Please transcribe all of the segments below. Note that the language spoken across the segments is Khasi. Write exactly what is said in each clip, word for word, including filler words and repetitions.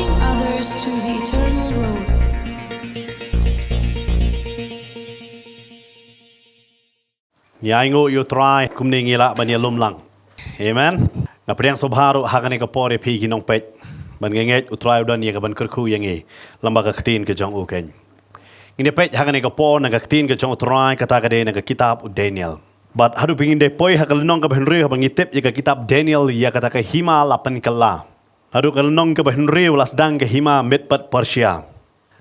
Others to the eternal road. Ngi ainguh ïa u Trai kumne ngi lah ban ïalum lang. Amen. Nga pdiang sngewbha ruh ha kane ka por ïa phi ki nongpeit. Ban ngeit u Trai u don ïa ka ban kyrkhu ïa ngi lyngba ka ktien ka jong u keiñ. Ngin ïa peit ha kane ka por na ka ktien ka jong u Trai kata ka dei na ka kitab u Daniel. Bad haduh ba ngin dei poi ha ka lynnong kaba hynriew haba ngi tip ïa ka kitab Daniel ïa kata ka hima la pynkylla. Haduh ka lynnong kaba hynriew la sdang ka hima Miet bad Persia.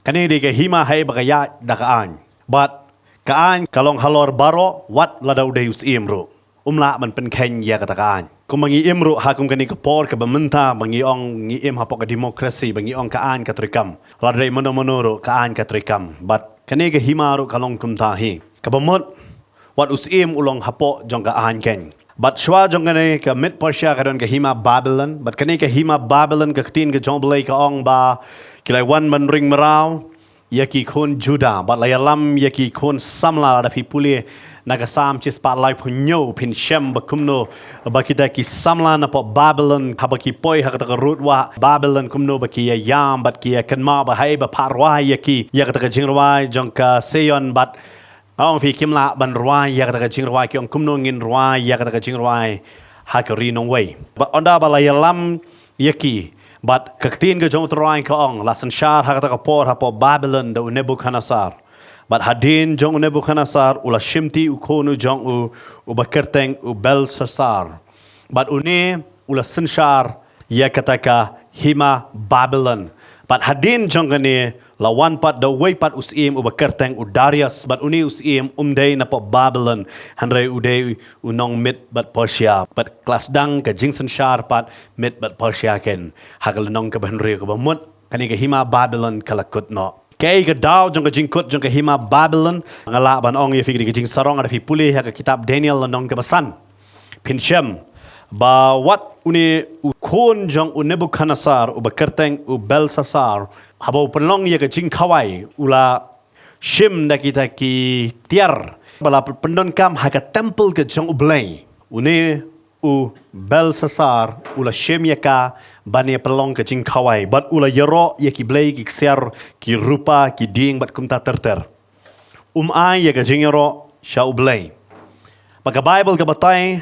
Kane dei ka hima haba ka ïaid da ka aiñ. Bad ka aiñ ka long halor baroh wat lada u dei u syiem ruh. Um lah ban pynkheiñ ïa kata ka aiñ. Kumba ngi im ruh ha kum kane ka por kaba mynta ba ngi ong ngi im hapoh ka democracy ba ngi ong ka aiñ ka treikam. Lada dei mano mano ruh ka aiñ ka treikam. Bad kane ka hima ruh ka long kumta hi. Kaba mut wat u syiem u long hapoh jong ka aiñ keiñ. Bad shuwa jong kane ka Miet Persia ka don ka hima Babylon. Bad kane ka hima Babylon ka ktien ka jong u Blei ka ong ba ki la wan ban ring mraw ïa ki khun Juda. Bad la ïalam ïa ki khun samla lada phi pule na ka Salm shispah laiphew hynñiew phin shem ba kumno ba kita ki samla napoh Babylon haba ki poi ha kata ka rud wah Babylon kumno ba ki ïa ïam bad ki ïa kynmaw ba haba phah rwai ïa ki ïa kata ka jingrwai jong ka Sion bad nga ong phi kim lah ban rwai ïa kata ka jingrwai ki ong kumno ngin rwai ïa kata ka jingrwai ha ka ri nongwei. Bad ynda ba la ïalam ïa ki bad ka ktien ka jong u Trai ka ong la synshar ha kata ka por hapoh Babylon da u Nebukhadnessar. Bad hadien jong u Nebukhadnessar u la shimti u khun u jong u uba kyrteng u Belshassar. Bad une u la synshar ïa kata ka hima Babylon. Bad hadien jong kane la wan pat da uwei pat u syiem uba kyrteng u Darius bad une u syiem um dei napoh Babylon hynrei u dei u nong Miet bad Persia. Bad ka la sdang ka jingsynshar pat Miet bad Persia keiñ ha ka lynnong kaba hynriew kaba mut kane ka hima Babylon ka la kut noh. Kaei ka daw jong ka jingkut jong ka hima Babylon? Nga lah ban ong ïa phi ka dei ka jingsarong lada phi pule ha ka kitab Daniel lynnong kaba san. Phin shem ba wat une u khun jong u Nebukhadnessar uba kyrteng u Belshassar haba u pynlong ïa ka jingkhawai u la shim da kita ki tiar ba la pyndonkam ha ka temple ka jong u Blei. Une u Belshassar u la shim ïa ka ban ïa pynlong ka jingkhawai bad u la ïaroh ïa ki blei ki ksiar ki rupa ki dieng bad kumta ter ter. Um ai ïa ka jingïaroh sha u Blei. Bad ka Baibl ka batai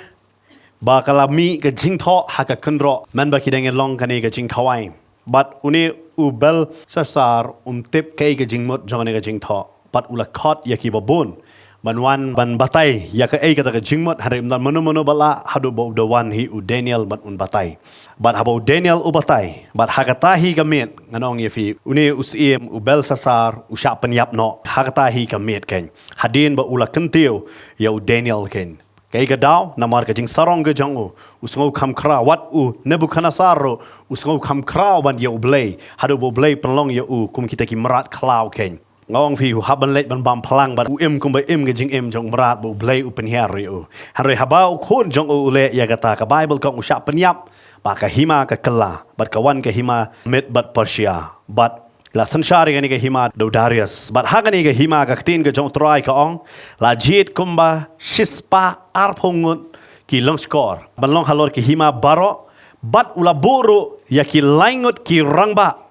ba ka la mih ka jingthoh ha ka kynroh mynba ki dang ïalong kane ka jingkhawai. Bad une u Belshassar um tip kaei ka jingmut jong kane ka jingthoh. Bad u la khot ïa ki babun ban wan ban batai ïa kaei kata ka jingmut hynrei ym don mano mano ba lah haduh ba u da wan hi u Daniel bad un batai. Bad haba u Daniel u batai bad ha kata hi ka miet ngan ong ïa phi une u syiem u Belshassar u shah pynïap noh ha kata hi ka miet keiñ. Hadien ba u la kyntiew ïa u Daniel keiñ. Kaei ka daw? Namar ka jingsarong ka jong u u sngew kham khraw wat u Nebukhadnessar ruh u sngew kham khraw ban ïa u Blei haduh ba u Blei pynlong ïa u kum kita ki mrad khlaw keiñ. Nga ong phi u hap ban leit ban bam phlang bad u im kumba im ka jingim jong u mrad ba u Blei u pynhiar ïa u. Hynrei haba u khun jong u u leh ïa kata ka Baibl ka ong u shah pynïap bad ka hima ka kylla bad ka wan ka hima Miet bad Persia. Bad la synshar ïa kane ka hima da u Darius. Bad ha kane ka hima ka ktien ka jong u Trai ka ong la jied kumba shispah arphew ngut ki longshkor ban long halor ki hima baroh. Bad u la buh ruh ïa ki lai ngut ki rangbah.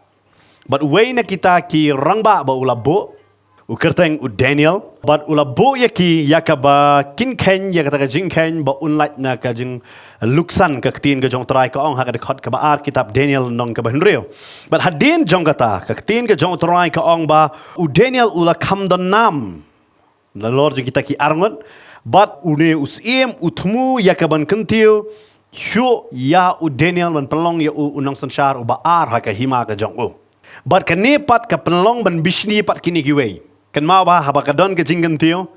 Bad uwei na kita ki rangbah ba u la buh u kyrteng u Daniel. Bad u la buh ïa ki ïa kaba kin kheiñ ïa kata ka jingkheiñ ba un lait na ka jing luksan ka ktien ka jong u Trai ka ong ha ka dkhot kaba ar kitab Daniel lynnong kaba hynriew. Bad hadien jong kata ka ktien ka jong u Trai ka ong ba u Daniel u la kham don nam. Nalor jong kita ki arngut bad une u syiem u thmu ïa ka ban kyntiew shuh ïa u Daniel ban pynlong ïa u u nongsynshar uba ar ha ka hima ka jong u. Bad kane pat ka pynlong ban bishni pat kine kiwei. Kynmaw ba haba ka don ka jingkyntiew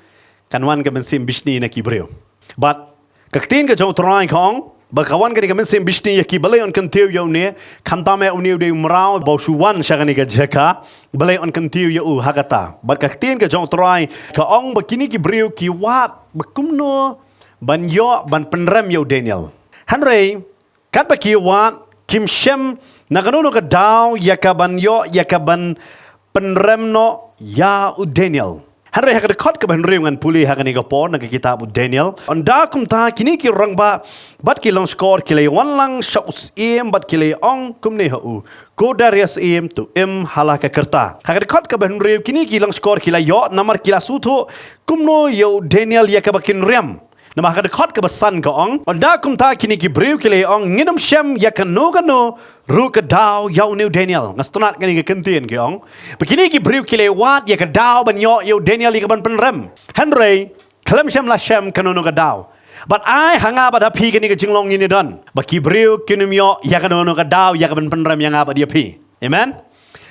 kan wan ka mynsiem bishni na ki briew. Bad ka ktien ka jong u Trai ka ong ba ka wan kane ka mynsiem bishni ïa ki balei un kyntiew ïa une. Khamtam eh une u dei u mraw ba u shu wan sha kane ka jaka. Balei un kyntiew ïa u ha kata? Bad ka ktien ka jong u Trai ka ong ba kine ki briew ki wad ba kumno ban ïoh ban pynrem ïa u Daniel. Hynrei katba ki wad kim shem na kano kano ka daw ïa ka ban ïoh ïa ka ban pynrem noh ïa u Daniel. Hynrei ha ka dkhot kaba hynriew ngan pule ha kane ka por na ka kitab u Daniel. Ynda kumta kine ki rangbah bad ki longshkor ki la wan lang sha u syiem bad ki la ong kumne ha u, ko Darius syiem, to im ha la ka rta. Ha ka dkhot kaba hynriew kine ki longshkor ki la ïoh namar ki la sngewthuh kumno ïa u Daniel ïa kaba kin riam. Namar ha ka dkhot kaba san ka ong, ynda kumta kine ki briew ki la ong, ngin ym shem ïa kano kano ruh ka daw ïa une u Daniel. Nga sngewtynnat kane ka kyntien ka ong, ba kine ki briew ki la wad ïa ka daw ban ïoh ïa u Daniel ïa kaban pynrem. Hynrei khlem shym la shem kano kano ka daw. Bad ai ha nga bad ha phi kane ka jinglong ngin ïa don, ba ki briew kin ym ïoh ïa kano kano ka daw ïa kaban pynrem ïa nga bad ïa phi. Amen.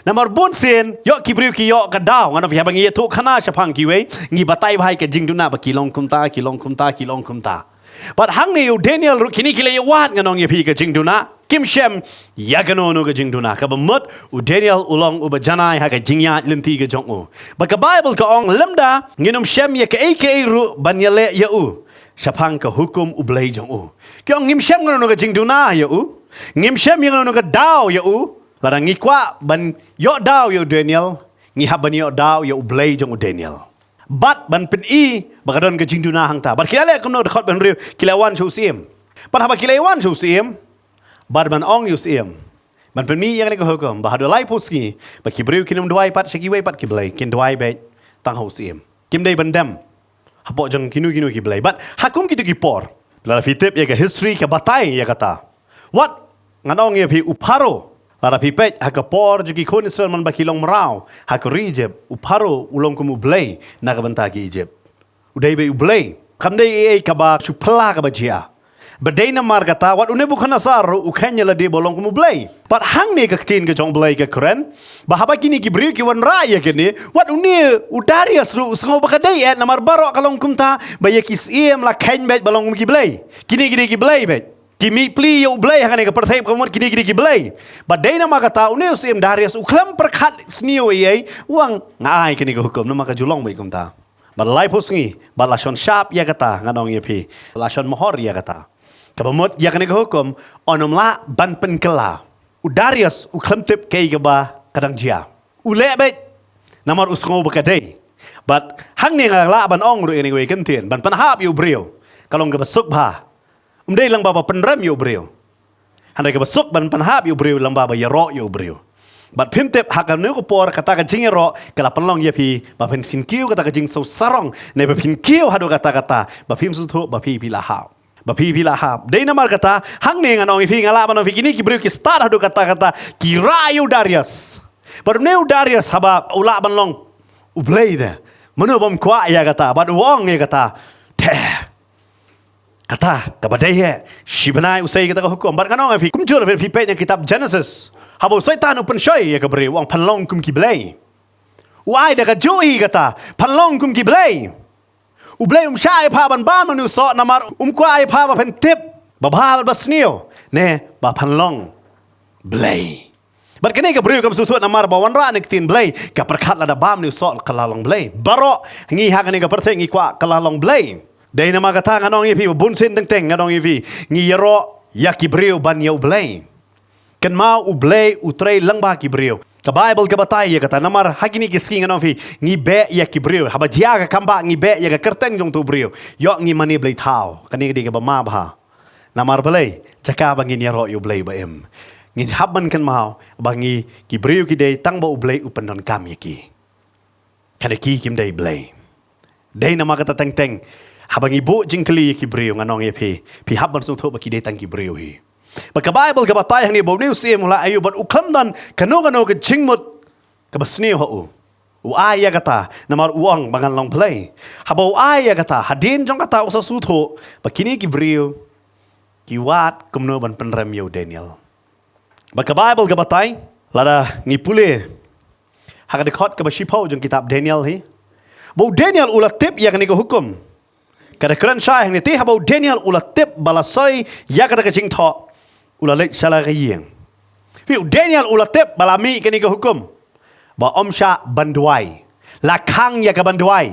Namar bunsien ïoh ki briew ki ïoh ka daw, ngan ong ïa ba ngi ïathuh khana shaphang kiwei, ngi batai bha ïa ka jingduna ba ki long kumta, ki long kumta, ki long kumta. Bad hangne u Daniel ruh kine ki la ïa wad, ngan ong ïa phi, ka jingduna, kim shem ïa kano kano ka jingduna. Kaba mut u Daniel u long uba janai ha ka jingïaid lynti ka jong u. Bad ka Baibl ka ong, lymda ngin ym shem ïa kaei kaei ruh ban ïaleh ïa u shaphang ka hukum u Blei jong u. Ki ong ngim shem kano kano ka jingduna ïa u, ngim shem ïa kano kano ka daw ïa u. Lada ngi kwah ban ïoh daw ïa u Daniel, ngi hap ban ïoh daw ïa u Blei jong u Daniel. Bad ban pyni ba ka don ka jingduna hangta. Bad ki la leh kumno? Dkhot ba hynriew, ki la wan sha u syiem. Bad haba ki la wan sha u syiem, bad ban ong ïa u syiem, ban pynmih ïa kane ka hukum, ba haduh laiphew sngi ba ki briew kin ym duwai pat sha kiwei pat ki blei, kin duwai beit tang ha u syiem. Kim dei ban dem hapoh jong kino kino ki blei. Bad ha kum kito ki por, lada phi tip ïa ka history ka batai ïa kata. Wat, ngan ong ïa phi, u Pharaoh, lada phi peit ha ka por jong ki khun Israel man ba ki long mraw ha ka ri Egypt, u Pharaoh u long kum u blei na ka bynta ki Egypt. U dei beit u blei. Kam dei ei ei kaba shu phylla kaba jia. Ba dei namar kata wat u Nebukhadnessar ruh u kheiñ ïa lade ba long kum u blei. Bad hangne ka ktien ka jong u Blei ka kren ba haba kine ki briew ki wanrah ïa kine, wat une u Darius ruh u sngew ba ka dei eh, namar baroh ka long kumta, ba ïa ki syiem la kheiñ beit ba long kum ki blei. Kine ki dei ki blei beit. Ki mih plie ïa u Blei ha kane ka pyrthei, ka mut kine ki dei ki blei. Bad dei namar kata une u syiem Darius u khlem pyrkhat sniew ei ei, u ong nga ai kane ka hukum namar ka ju long beit kumta. Bad laiphew sngi bad la shon shap ïa kata, ngan ong ïa phi, la shon mohor ïa kata. Kaba mut ïa kane ka hukum yn ym lah ban pynkylla. U Darius u khlem tip kaei kaba ka dang jia. U leh beit namar u sngew ba ka dei. Bad hangne nga lah ban ong ruh ïa kane kawei ka ktien, ban pynhap ïa u briew ka long kaba suk bha. Ym dei lyngba ba pynrem ïa u briew. Hynrei kaba suk ban pynhap ïa u briew lyngba ba ïaroh ïa u briew. Bad phim tip ha kano ka por kata ka jingïaroh ka la pynlong ïa phi ba phin, phin kiew kata ka jingsngewsarong, ne ba phin kiew haduh katta katta ba phim sngewthuh ba phi, phi la hap. Ba phi, phi la hap. Dei namar kata hangne ngan ong ïa phi, nga lah ban ong ïa phi, kine ki briew ki stad haduh katta katta ki rah ïa u Darius. Bad une u Darius haba u lah ban long u blei te, mano bym kwah ïa kata? Bad u ong ïa kata, te kata kaba dei eh, shi bnai u sei kata ka hukum. Bad ngan ong ïa phi, kumjuh phi, phi peit na kitab Genesis, haba u Soitan u pynshoi ïa ka briew, u ong phan long kum ki blei. U ai da kajuh hi kata, phan long kum ki blei. U Blei um shah ïa pha ban bam na une u soh namar um kwah ïa pha ba phin tip ba bha bad ba sniew, ne ba phan long blei. Bad kane ka briew kam sngewthuh namar ba wanrah na ka ktien blei, ka pyrkhat lada bam na une u soh ka la long blei. Baroh ngi ha kane ka pyrthei ngi kwah ka la long blei. Dei namar kata ngan ong ïa phi ba bun sien teng teng ngan ong ïa phi, ngi ïaroh ïa ki briew ban ïa u Blei. Kynmaw u Blei u trei lyngba ki briew. Ka Baibl ka batai ïa kata, namar ha kine ki sngi ngan ong ïa phi, ngi beh ïa ki briew. Haba jia ka kam bah ngi beh ïa ka kyrteng jong uto u briew. Ïoh ngi mane blei thaw. Kane ka dei kaba ma bha. Namar balei? Jaka ba ngin ïaroh ïa u Blei ba im. Ngin hap ban kynmaw ba ngi, ki briew ki dei tang ba u Blei u pyndonkam ïa ki. Ka dei ki, kim dei blei. Dei namar kata teng teng, haba ngi buh jingkylli ïa ki briew, ngan ong ïa phi, phi hap ban sngewthuh ba ki dei tang ki briew hi. Bad ka Baibl ka batai hangne ba une u syiem u la ïoh bad u khlem don kano kano ka jingmut kaba sniew ha u. U ai ïa kata namar u ong ba ngan long blei. Haba u ai ïa kata, hadien jong kata u sa sngewthuh ba kine ki briew ki wad kumno ban pynrem ïa u Daniel. Bad ka Baibl ka batai, lada ngi pule ha ka dkhot kaba shiphew jong kitab Daniel hi, ba u Daniel u la tip ïa kane ka hukum. Ka da kren shai hangne, te haba u Daniel u la tip ba la soi ïa kata ka jingthoh, u la leit sha la ka ïing. Phi, u Daniel u la tip ba la mih kane ka hukum ba ym shah ban duwai. La khang ïa ka ban duwai.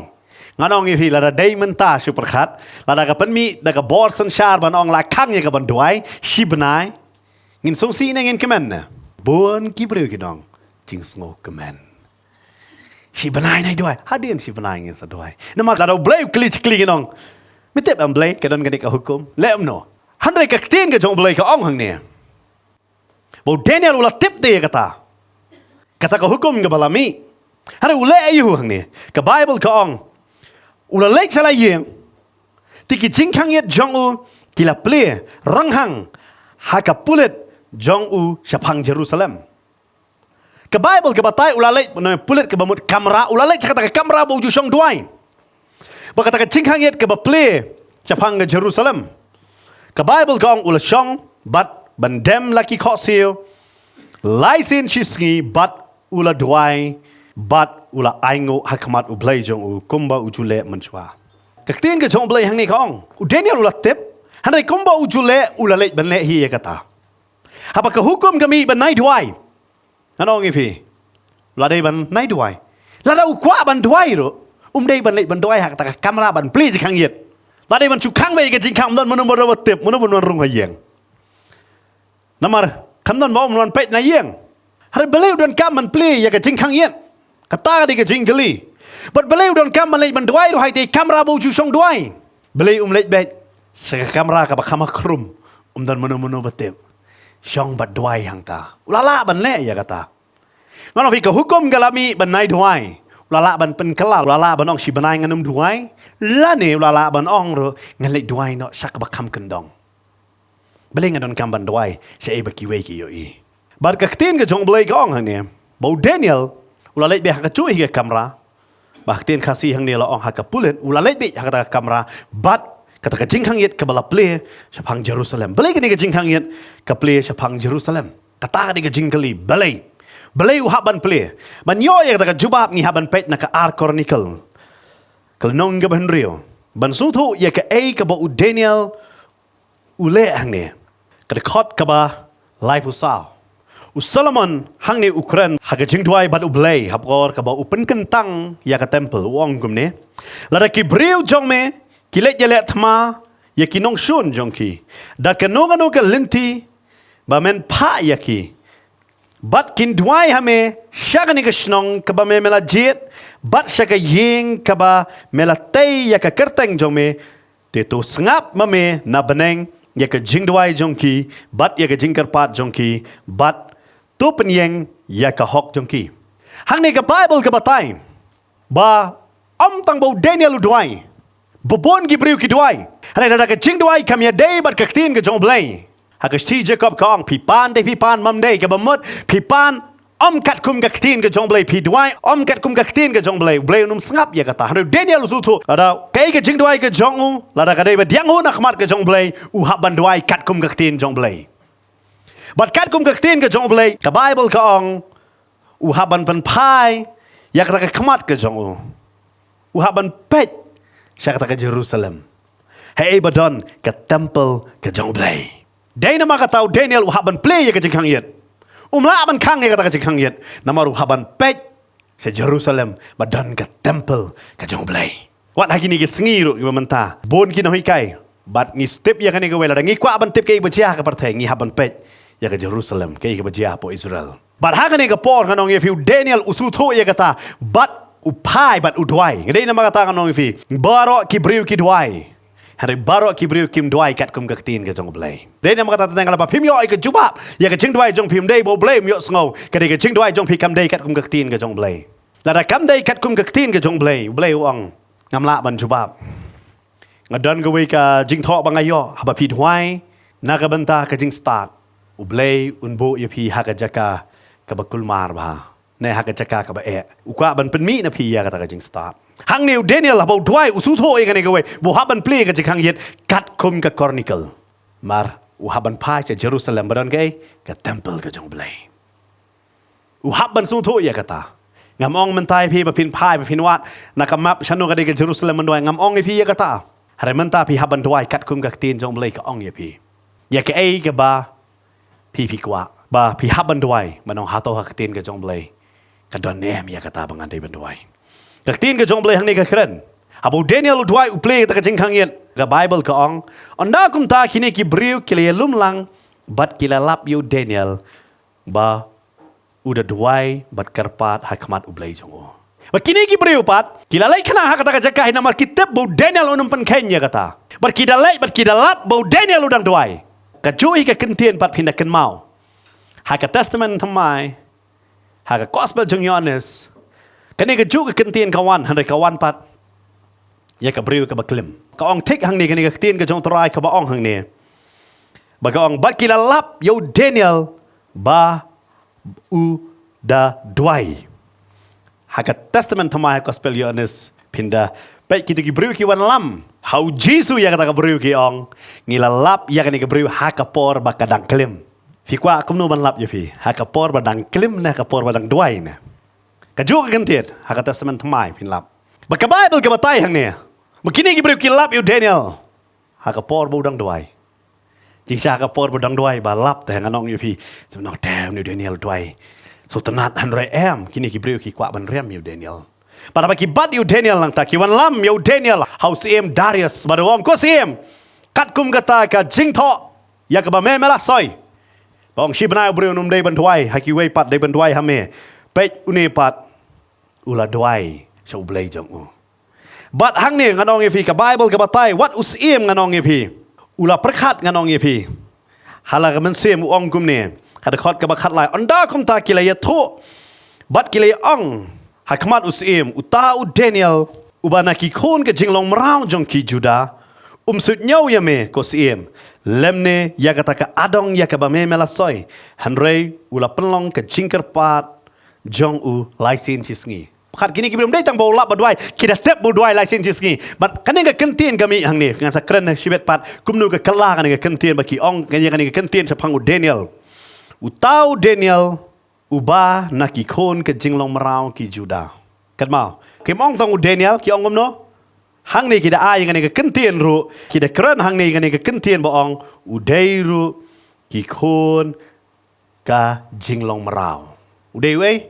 Ngan ong ïa phi, lada dei mynta shu pyrkhat, lada ka pynmih da ka bor synshar ban ong la khang ïa ka ban duwai shi bnai, ngin sngewsih ne ngin kmen ne? Bun ki briew kin ong jingsngewkmen. Shi bnai nai duwai. Hadien shi bnai ngin sa duwai. Namar lada U Blei u kylli shi kylli ngin ong, me tip em Blei, ka don kane ka hukum? Leh kumno? Hynrei ka ktien ka jong U Blei ka ong hangne, ba u Daniel u la tip te ïa kata, kata ka hukum kaba la mih. Hynrei u leh aïu hangne? Ka Baibl ka ong, u la leit sha la ïing, te ki jingkhang ïit jong u ki la plie ranghang ha ka pulit jong u shaphang Jerusalem. Ka Baibl ka batai u la leit na pulit kaba mut kamra, u la leit sha kata ka kamra ba u ju shong duwai. Ba kata ka jingkhang ïit kaba plie shaphang ka Jerusalem. Ka Baibl ka ong u la shong bad ban dem la ki khohsiew lai sien shi sngi bad u la duwai bad u la ainguh ha khmat U Blei jong u kumba u ju leh mynshuwa. Ka ktien ka jong U Blei hangne ka ong, u Daniel u la tip, hynrei kumba u ju leh u la leit ban leh hi ïa kata. Haba ka hukum ka mih ban nai duwai, ngan ong ïa phi, u la dei ban nai duwai. Lada u kwah ban duwai ruh, um dei ban leit ban duwai ha kata ka kamra ban plie jingkhang ïit. La dei ban shu khang beit ïa ka jingkhang, ym don mano mano ba tip, mano ban wan rung ha ïing. Namar kam don ba um wan peit na ïing. Hynrei balei u donkam ban plie ïa ka jingkhang ïit? Kata ka dei ka jingkylli. Bad balei u donkam ban leit ban duwai ruh ha ita i kamra ba u ju shong duwai? Balei um leit beit sha ka kamra kaba kham ha khrum, um don mano mano ba tip, shong bad duwai hangta? U la lah ban leh ïa kata. Ngan ong ïa phi, ka hukum ka la mih ban nai duwai. U la lah ban pynkylla, u la lah ban ong shi bnai ngan ym duwai, lane u la lah ban ong ruh ngan leit duwai noh sha kaba kham kyndong. Balei nga donkam ban duwai shaei ba kiwei ki ïohi? Bad ka ktien ka jong U Blei ka ong hangne ba u Daniel u la leit beit ha kajuh hi ka kamra. Ba ha ka ktien Khasi hangne la ong ha ka pulit, u la leit beit ha kata ka kamra, bad kata ka jingkhang ïit kaba la plie shaphang Jerusalem. Balei kane ka jingkhang ïit ka plie shaphang Jerusalem? Kata ka dei ka jingkylli, balei? Balei u hap ban plie? Ban ïoh ïa kata ka jubab ngi hap ban peit na ka Ar Chronicle, ka lynnong kaba hynriew, ban sngewthuh ïa kaei kaba u Daniel u leh hangne. Ka dkhot kaba laiphew saw. U Solomon hangne u kren ha ka jingduwai bad U Blei ha por kaba u pynkyntang ïa ka temple, u ong kumne: Lada ki briew jong me ki leit ïaleh thma ïa ki nongshun jong ki da kano kano ka lynti ba men phah ïa ki, bad kin duwai ha me sha kane ka shnong kaba me, me la jied, bad sha ka ïing kaba me la tei ïa ka kyrteng jong me, te to sngap ma me na bneng ïa ka jingduwai jong ki bad ïa ka jingkyrpad jong ki, bad to pynïeng ïa ka hok jong ki. Hangne ka Baibl ka batai ba ym tang ba u Daniel u duwai, ba bun ki briew ki duwai. Hynrei lada ka jingduwai kam ïadei bad ka ktien ka jong U Blei, ha ka shithi Jakob ka ong, phi pan te phi pan, ym dei, kaba mut phi pan ym katkum ka ktien ka jong U Blei, phi duwai ym katkum ka ktien ka jong U Blei, U Blei un ym sngap ïa kata. Hynrei u Daniel u sngewthuh, lada kaei ka jingduwai ka jong u, lada ka dei ba dang hap na khmat ka jong U Blei, u hap ban duwai katkum ka ktien jong U Blei. Bad katkum ka ktien ka jong U Blei, ka Baibl ka ong, u hap ban pynphai ïa kata ka khmat ka jong u. U hap ban peit sha kata ka Jerusalem, haei ba don ka temple ka jong U Blei. Dei namar kata u Daniel u hap ban plie ïa ka jingkhang ïit. Um lah ban khang ïa kata ka jingkhang ïit, namar u hap ban peit sha Jerusalem ba don ka temple ka jong U Blei. Wat ha kine ki sngi ruh kiba mynta, bun ki nonghikai, bad ngi tip ïa kane kawei, lada ngi kwah ban tip kaei ba jia ha ka pyrthei, ngi hap ban peit ïa ka Jerusalem, kaei kaba jia hapoh Israel. Bad ha kane ka por ngan ong ïa phi, u Daniel u sngewthuh ïa kata, bad u phai bad u duwai. Dei namar kata ngan ong ïa phi, baroh ki briew ki duwai, hynrei baroh ki briew kim duwai katkum ka ktien ka jong U Blei. Dei namar kata, tang lada phim ïoh ïa ka jubab ïa ka jingduwai jong phi, ym dei ba U Blei um ïohsngew, ka dei ka jingduwai jong phi kam dei katkum ka ktien ka jong U Blei. Lada kam dei katkum ka ktien ka jong U Blei, U Blei u ong, ngam lah ban jubab. Nga don kawei ka jingthoh ba nga ïoh, haba phi duwai na ka bynta ka jingstad, U Blei un buh ïa phi ha ka jaka kaba kulmar bha, ne ha ka jaka kaba eh. U kwah ban pynmih na phi ïa kata ka jingstad. Hangne u Daniel haba u duwai u sngewthuh ïa kane kawei, ba u hap ban plie ka jingkhang ïit katkum ka Chronicle. Namar u hap ban phai sha Jerusalem ba don kaei, ka temple ka jong U Blei. U hap ban sngewthuh ïa kata. Ngam ong mynta ïa phi ba phin phai, ba phin wad na ka map shano ka dei ka Jerusalem ban duwai, ngam ong ïa phi ïa kata. Hynrei mynta phi hap ban duwai katkum ka ktien jong U Blei ka ong ïa phi. Ïa kaei kaba phi, phi kwah, ba phi hap ban duwai, ban ong hato ha ka ktien ka jong U Blei ka don ne em ïa kata ba ngan dei ban duwai. Ka ktien ka jong U Blei hangne ka kren, haba u Daniel u duwai, u plie kata ka jingkhang ïit, ka Baibl ka ong, ynda kumta kine ki briew ki la ïalum lang bad ki la lap ïa u Daniel ba u da duwai bad kyrpad ha khmat U Blei jong u. Ba kine ki briew pat ki la leit khnang ha kata ka jaka hi namar ki tip ba u Daniel un ym pynkheiñ ïa kata. Bad ki da leit bad ki da lap ba u Daniel u dang duwai. Kajuh hi ka kyntien pat phin da kynmaw ha ka Testament Thymmai, ha ka Gospel jong Ïoannis, kane kajuh ka kyntien ka wan, hynrei ka wan pat ïa ka briew kaba klim. Ka ong thik hangne kane ka ktien ka jong u Trai kaba ong hangne, ba ka ong, bad ki la lap ïa u Daniel ba u da duwai. Ha ka Testament Thymmai, ha Gospel Ïoannis, phin da peit kito ki briew ki wan lam ha u Jisu ïa kata ka briew, ki ong, ngi la lap ïa kane ka briew ha ka por ba ka dang klim. Phi kwah kumno ban lap ïa phi, ha ka por ba dang klim ne ha ka por ba dang duwai ne? Kajuh ka kyntien ha ka Testament Thymmai phin lap. Bad ka Baibl ka batai hangne ba kine ki briew ki lap ïa u Daniel ha ka por ba u dang duwai. Jingshisha ha ka por ba u dang duwai ba lap te, ngan ong ïa phi, sngewbha te une u Daniel u duwai sngewtynnat, hynrei em, kine ki briew ki kwah ban rem ïa u Daniel. Bad haba ki bat ïa u Daniel nangta, ki wan lam ïa u Daniel ha u syiem Darius bad u ong, ko syiem, katkum kata ka jingthoh ïa kaba me me la soi, ba ong shi bnai u briew un ym dei ban duwai ha kiwei pat, dei ban duwai ha me. Peit, une pat u la duwai sha U Blei jong u. Bad hangne ngan ong ïa phi, ka Baibl ka batai, wat u syiem, ngan ong ïa phi, u la pyrkhat, ngan ong ïa phi, ha la ka mynsiem, u ong kumne ha dkhot kaba khatlai, ynda kumta ki la ïathuh bad ki la ïa ong ha khmat u syiem, uta u Daniel uba na ki khun ka jinglong mraw jong ki Juda, um suidñiew ïa me, ko syiem, lymne ïa kata ka adong ïa kaba me me la soi, hynrei u la pynlong ka jingkyrpad jong u lai sien shi sngi. Pyrkhat, kine ki briew ym dei tang ba u lap ba duwai, ki da tip ba u duwai lai sien shi sngi. Bad kane ka kyntien ka mih hangne, ngan sa kren shibit pat kumno ka kylla kane ka kyntien ba ki ong kane, kane ka kyntien shaphang u Daniel. Uta u Daniel uba na ki khun ka jinglong mraw ki Juda. Kynmaw, kim ong tang u Daniel, ki ong kumno? Hangne ki da ai kane ka kyntien ruh, ki da kren hangne kane ka kyntien ba ong u dei ruh ki khun ka jinglong mraw. U dei uei?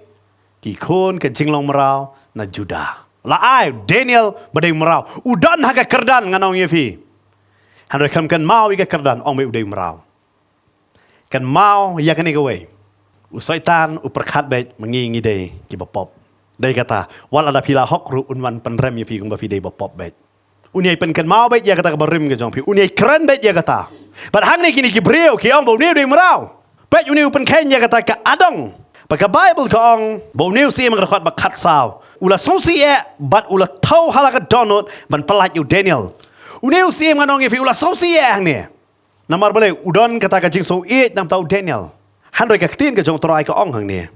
Ki khun ka jinglong mraw na Juda. La ai Daniel ba dei mraw. U don ha ka kyrdan, ngan ong ïa phi. Hynrei khlem kynmaw ïa ka kyrdan, ong beit u dei mraw. Kynmaw ïa kane kawei. U Soitan u pyrkhat beit ma ngi, ngi dei kiba pop. Dei kata, wat lada phi la hok ruh un wan pynrem ïa phi kumba phi dei ba pop beit. Un ïai pynkynmaw beit ïa kata kaba rim ka jong phi. Un ïai kren beit ïa kata. Bad hangne kine ki briew ki ong ba une u dei mraw. Peit, une u pynkheiñ ïa kata ka adong. Bad ka Baibl ka ong ba une u syiem, ha ka dkhot ba khatsaw, u la sngewsih eh bad u la thew ha la ka dohnud ban pyllait ïa u Daniel. Une u syiem, ngan ong ïa phi, u la sngewsih eh hangne. Namar balei? U don kata ka jingsngewsih na bynta u Daniel. Hynrei ka ktien ka jong u Trai ka ong hangne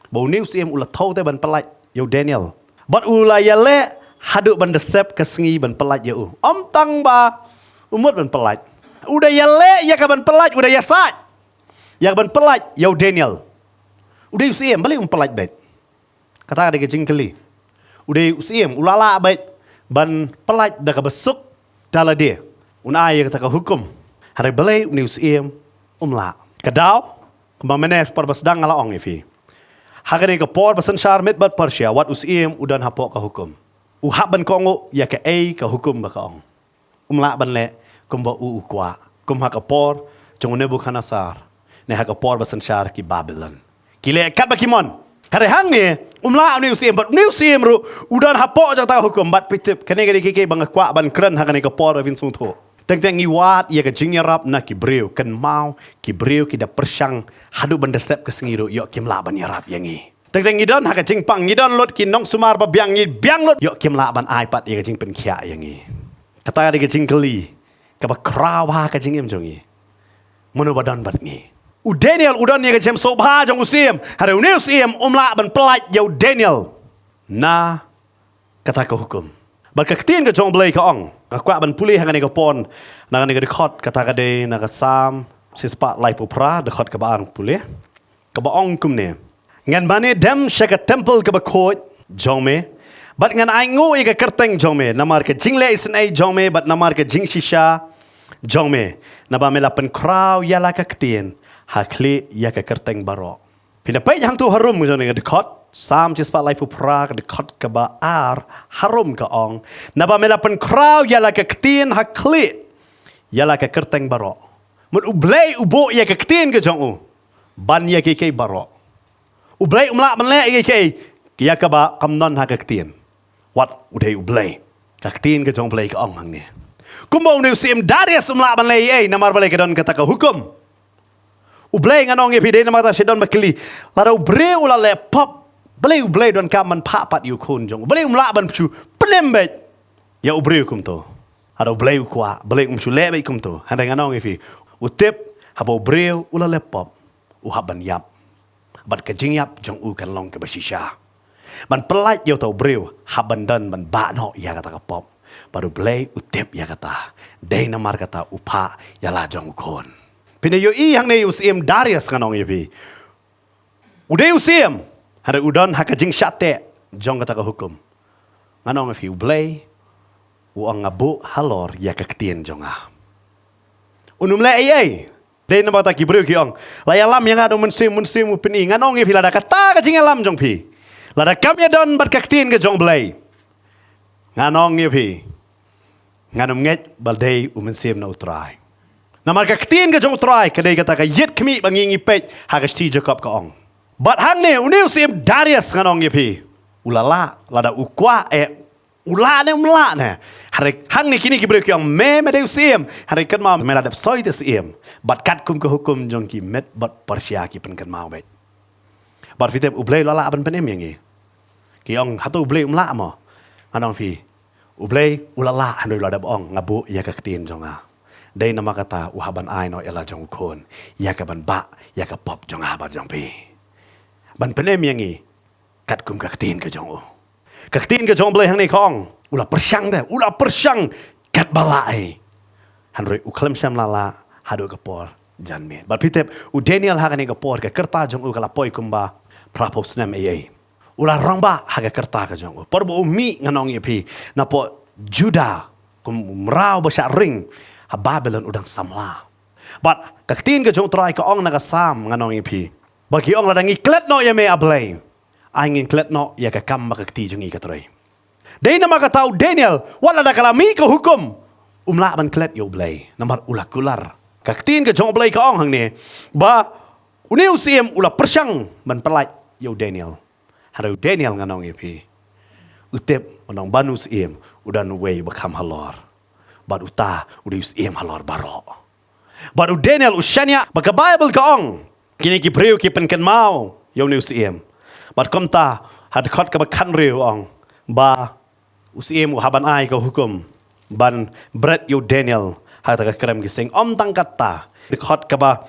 ba une u syiem u la thew te ban pyllait ïa u Daniel. Bad u la ïaleh haduh ban da sep ka sngi ban pyllait ïa u. Ym tang ba u mut ban pyllait, u da ïaleh ïa ka ban pyllait, u da ïasaid ïa ka ban pyllait ïa u Daniel. U dei u syiem, balei um pyllait beit? Kata ka dei ka jingkylli. U dei u syiem, u la lah beit ban pyllait da kaba suk da lade, un ai ïa kata ka hukum. Hynrei balei une u syiem um lah? Ka daw, kumba mynne por ba sdang nga la ong ïa phi, ha kane ka por ba synshar Med bad Persia, wat u syiem u don hapoh ka hukum. U hap ban kohnguh ïa kaei ka hukum ba ka ong. Um lah ban leh kumba u u kwah, kum ha ka por jong u Nebukhadnessar, ne ha ka por ba synshar ki Babilon. Ki leh katba ki mon. Hynrei hangne um lah une u syiem, bad une u syiem ruh u don hapoh jong kata ka hukum. Bad phi tip, kane ka dei ka, ka ba nga kwah ban kren ha kane ka por ba phin sngewthuh. Teng teng ngi wad ïa ka jingïarap na ki briew, kynmaw, ki briew ki da pyrshang haduh ban da sep ka sngi ruh, ïoh kim lah ban ïarap ïa ngi. Teng teng ngi don ha ka jingpang, ngi don lut ki nongsumar ba biang, ngi biang lut, ïoh kim lah ban ai pat ïa ka jingpynkhiah ïa ngi. Kata ka dei ka jingkylli kaba khraw ha ka jingim jong ngi. Mano ba don bad ngi? U Daniel u don ïa ka jingsngewbha jong u syiem. Hynrei une u syiem um lah ban pyllait ïa u Daniel na kata ka hukum. Bad ka ktien ka jong U Blei ka ong, nga kwah ban pule ha kane ka por, na kane ka dkhot, kata ka dei na ka Salm shispah laiphew phra, dkhot kaba ar, pule. Kaba ong kumne: Ngan mane dem sha ka templ kaba khuid jong me, bad ngan ainguh ïa ka kyrteng jong me, namar ka jingleh isynei jong me, bad namar ka jingshisha jong me, naba me la pynkhraw ïa la ka ktien ha khlieh ïa ka kyrteng baroh. Phin da peit hangto harum ka jong kane ka dkhot, Salm shispah laiphew phra, ka dkhot kaba ar, harum ka ong, naba me la pynkhraw ïa la ka ktien ha khlieh ïa la ka kyrteng baroh. Mut U Blei u buh ïa ka ktien ka jong u ban ïa kiei kiei baroh. U Blei um lah ban leh ïa kiei kiei Ki ïa kaba kam don ha ka ktien. Wat u dei u Blei. Ka ktien ka jong u Blei ka ong hangne. Kumba une u syiem Darius um lah ban leh ei ei, namar balei ka don kata ka hukum. U Blei, ngan ong ïa phi, dei namar kata shi don ba kylli. Lada u briew u la leh pop, balei u Blei donkam ban phah pat ïa u khun jong u? Balei um lah ban pynlem beit ïa u briew kumto? Lada u Blei u kwah, balei um shu leh beit kumto? Hynrei ngan ong ïa phi, u tip, haba u briew u la leh pop, u hap ban ïap. Bad ka jingïap jong u kan long kaba shisha. Ban pyllait ïa uta u briew, hap ban don ban bah noh ïa kata ka pop. Bad u Blei u tip ïa kata. Dei namar kata u phah ïa la jong u khun. Phin ïohi hangne u syiem Darius, ngan ong ïa phi. U dei u syiem, hynrei u don ha ka jingshah teh jong kata ka hukum. Ngan ong ïa phi, u Blei u ong, nga buh halor ïa ka ktien jong nga. Un ym leh ei ei. Dei namar kata ki briew ki ong, la ïalam ïa nga da u Mynsiem, Mynsiem u pyni. Ngan ong ïa phi, lada kata ka jingïalam jong phi, lada kam ïadon bad ka ktien ka jong u Blei, ngan ong ïa phi, ngan ym ngeit ba dei u Mynsiem na u Trai. Namar ka ktien ka jong u Trai ka dei kata ka ïit khmih ba ngi ngi peit ha ka shithi Jakob ka ong. Bad hangne une u syiem Darius, ngan ong ïa phi, u la lah, lada u kwah eh, u lah ne um lah ne. Hynrei hangne kine ki briew ki ong, me, me dei u syiem, hynrei kynmaw me la dep soi te syiem. Bad katkum ka hukum jong ki, Med bad Persia ki pynkynmaw beit. Bad phi tip u Blei u la lah ban pynim ïa ngi? Ki ong, hato u Blei um lah mo? Ngan ong phi, u Blei u la lah, hynrei u la dep ong, nga buh ïa ka ktien jong nga. Dei namar kata u hap ban ai noh ïa la jong u khun ïa kaban bah ïa ka pop jong nga bad jong phi, ban pynim ïa ngi katkum ka ktien ka jong u. Ka ktien ka jong u Blei hangne ka ong, u la pyrshang te, u la pyrshang katba lah ei. Hynrei u khlem shym la lah haduh ka por janmiet. Bad phi tip, u Daniel ha kane ka por, ka rta jong u ka la poi kumba phra phew snem ei ei. U la rangbah ha ka rta ka jong u. Por ba u mih, ngan ong ïa phi, napoh Juda, kum u mraw ba shah ring ha Babilon, u dang samla. Bad ka ktien ka jong u Trai ka ong na ka Salm, ngan ong ïa phi, ba ki ong, lada ngi klet noh ïa me, A Blei, ai ngin klet noh ïa ka kam ba ka kti jong ngi ka trei. Dei namar kata u Daniel, wat lada ka la mih ka hukum, um lah ban klet ïa u Blei, namar u la kular. Ka ktien ka jong u Blei ka ong hangne, ba une u syiem u la pyrshang ban pyllait ïa u Daniel. Hynrei u Daniel, ngan ong ïa phi, u tip, u nongban u syiem u don uwei ba kham halor. Bad uta u dei u syiem halor baroh. Bad u Daniel u shaniah ba ka Baibl ka ong, kine ki briew ki pynkynmaw ïa une u syiem. Bad kumta, ha dkhot kaba khathynriew u ong, ba u syiem u hap ban ai ka hukum ban bret ïa u Daniel ha kata ka krem ki sing. Ym tang katta, dkhot kaba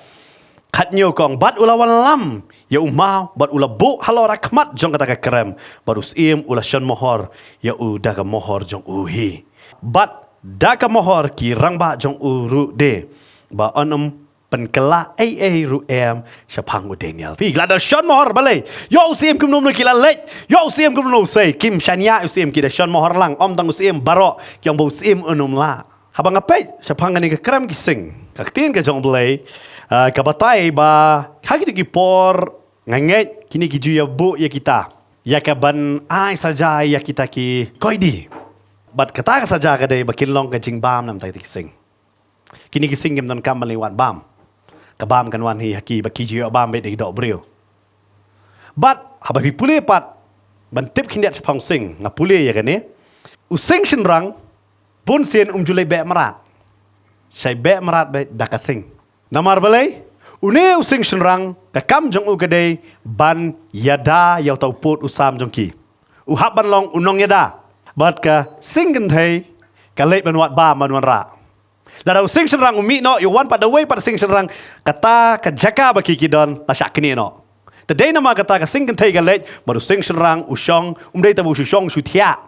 khathynñiew ka ong, bad u la wanlam ïa u maw, bad u la buh halor ha khmat jong kata ka krem, bad u syiem u la shon mohor ïa u da ka mohor jong u hi. Bad da ka mohor ki rangbah jong u ruh de, ba un ym pynkylla ei ei ruh em shaphang u Daniel. Phi, ki la da shon mohor, balei? Ïoh u syiem kumno kumno ki la leit, ïoh u syiem kumno kumno, sei kim shaniah u syiem, ki da shon mohor lang, ym tang u syiem, baroh ki ong ba u syiem un ym lah. Haba nga peit shaphang kane ka krem ki sing, ka ktien ka jong u Blei, ah, ka batai ba ha kito ki por, nga ngeit kine ki ju ïa buh ïa kita ïa kaban ai saja ïa kita ki koidi. Bad kata ka saja ka dei ba kin long ka jingbam na bynta kita ki sing. Kine ki sing kim donkam ban leit wad bam. Ka bam kan wan hi ha ki, ba ki ju ïoh bam beit da ki doh briew. Bad haba phi pule pat ban tip khyndiat shaphang u sing, nga pule ïa kane. U sing shynrang bun sien um ju leit beh mrad. Shait beh mrad beit da ka sing. Namar balei? Une u sing shynrang, ka kam jong u ka dei ban ïada ïa uta u pud u sam jong ki. U hap ban long u nongïada. Bad ka sing kynthei ka leit ban wad bam, ban wanrah. Lada u sing shynrang u mih noh, u wan pat da uwei pat u sing shynrang, kata ka jaka ba ki ki don la shah knieh noh. Te dei namar kata ka sing kynthei ka leit, bad u sing shynrang u shong, um dei tang ba u shu shong shu thiah.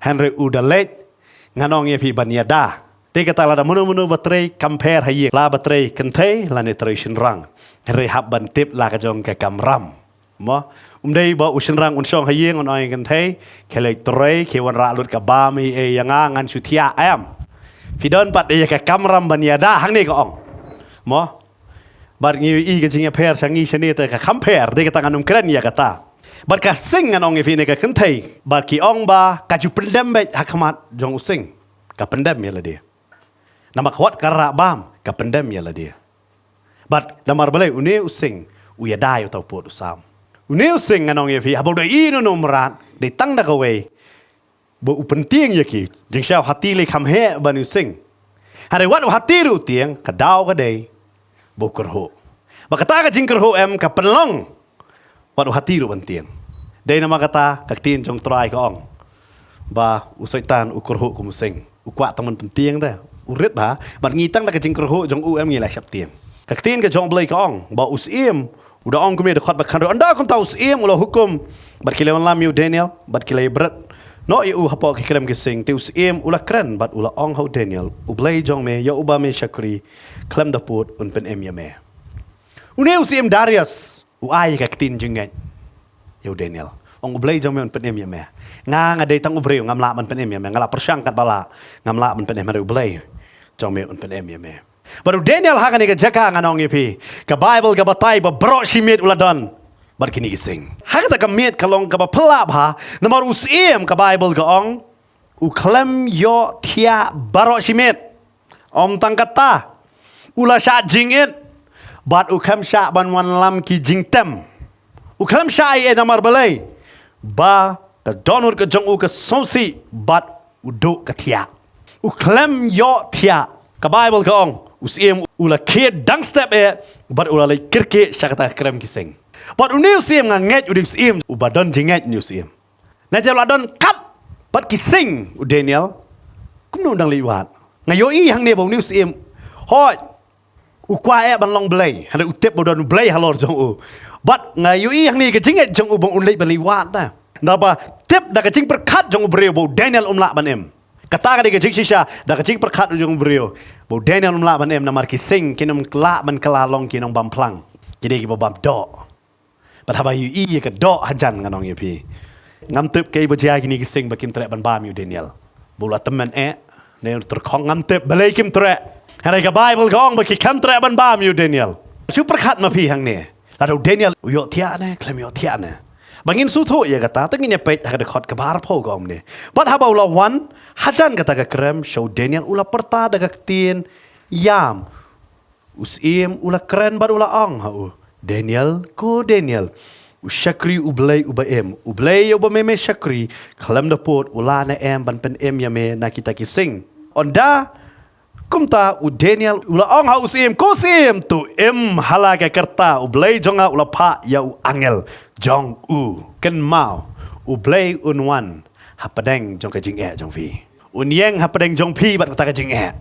Hynrei u da leit, ngan ong ïa phi, ban ïada. Te kata lada mano mano ba trei kam pher ha ïing, la ba trei kynthei lane trei shynrang. Hynrei hap ban tip la ka jong ka kamram. Mo, um dei ba u shynrang un shong ha ïing un ong ïa ka kynthei, khie leit trei, khie wanrah lut ka bam ei ei ïa nga, ngan shu thiah, em. Phi don pat ïa ka kamram ban ïada, hangne ka ong. Mo. Bad ngi ïohi ka jingïapher sha ngi shane, te ka kham pher, dei kata ngan ym kren ïa kata. Bad ka sing, ngan ong ïa phi, ne ka kynthei, bad ki ong ba ka ju pyndem beit ha khmat jong u sing. Ka pyndem ïa lade. Namar ka wat ka rah bam, ka pyndem ïa lade. Bad namar balei? Une u sing u ïada ïa uta u pud u sam. Une u sing ngan ong ïa phi, haba u da ïohi une u mrad, dei tang da kawei ba u pyntieng ïa ki. Jingshisha u hati lei kham heh ban u sing. Hynrei wat u hati ruh u tieng, ka daw ka dei ba u kyrhuh. Ba kata ka jingkyrhuh em ka pynlong wat u hati ruh ban tieng. Dei namar kata ka ktien jong u Trai ka ong ba u Soitan u kyrhuh kum u sing. U kwah tang ban pyntieng te. U rit bha, bad ngi tang da ka jingkyrhuh jong u em ngi la sheptieng. Ka ktien ka jong u Blei ka ong ba u syiem u da ong kumne, dkhot ba khatduh: Ynda kumta u syiem u la hukum bad ki la wallam ïa u Daniel bad ki la ïabret noh ïa u hapoh ki krem ki sing. Te u syiem u la kren bad u la ong ha u Daniel: U Blei jong me, ïa uba me shakri khlem da pud, un pynim ïa me. Une u syiem Darius u ai ka ktien jingngeit ïa u Daniel. Ong: U Blei jong me un pynim ïa me. Nga, nga dei tang u briew, ngam lah ban pynim ïa me. Nga la pyrshang katba lah, ngam lah ban pynim, hynrei U Blei jong me un pynim ïa me. Bad u Daniel ha kane ka jaka, ngan ong ïa phi, ka Baibl ka batai ba baroh shi miet u la don bad kine ki sing. Ha kata ka miet ka long kaba phylla bha, namar u syiem, ka Baibl ka ong, u khlem ïohthiah baroh shi miet. Ym tang kata, u la shah jingit bad u khlem shah ban wallam ki jingtem. U khlem shah ei ei, namar balei? Ba ka dohnud ka jong u ka sngewsih bad u duh ka thiah. U khlem ïohthiah. Ka Baibl ka ong, u syiem u la khie dang step eh bad u la leit kyrkieh sha kata ka krem ki sing. Bad une u syiem, nga ngeit u dei u syiem uba don jingngeit, une u syiem. Lada u la don kat bad ki sing u Daniel, kumno un dang leit wad? Nga ïohi hangne ba une u syiem, hooid, u kwah eh ban long blei, hynrei u tip ba u don Blei halor jong u. Bad nga ïohi hangne ka jingngeit jong u ba un leit ban leit wad te. Naba tip da ka jingpyrkhat jong u briew ba u Daniel um lah ban im. Kata ka dei ka jingshisha, da ka jingpyrkhat jong u briew ba u Daniel um lah ban im, namar ki sing kin ym lah ban kylla long ki nongbam phlang. Ki dei kiba bam doh. Bad haba ïohi ïa ka doh hajan, ngan ong ïa phi, ngam tip kaei ba jia ïa kine ki sing ba kim treh ban bam ïa u Daniel. Ba u la tymmen eh ne u tyrkhong, ngam tip, balei kim treh. Hynrei ka Baibl ka ong ba ki khlem treh ban bam ïa u Daniel. Shu pyrkhat ma phi hangne. Lada u Daniel u ïohthiah ne khlem ïohthiah ne? Ba ngin sngewthuh ïa kata, to ngin ïa peit ha ka dkhot kaba arphew, ka ong kumne: Bad haba u la wan hajan kata ka krem sha u Daniel, u la pyrta da ka ktien ïam. U syiem u la kren bad u la ong ha u: Daniel, ko Daniel, u shakri U Blei uba im, U Blei ïa uba me me shakri khlem da pud, u lah ne em ban pynim ïa me na kita ki sing? Ynda kumta u Daniel u la ong ha u syiem: Ko syiem, to im ha la ka rta, U Blei jong nga u la phah ïa u angel jong u. Kynmaw, U Blei un wan hapdeng jong ka jingeh jong phi. Un ïeng hapdeng jong phi bad kata ka jingeh.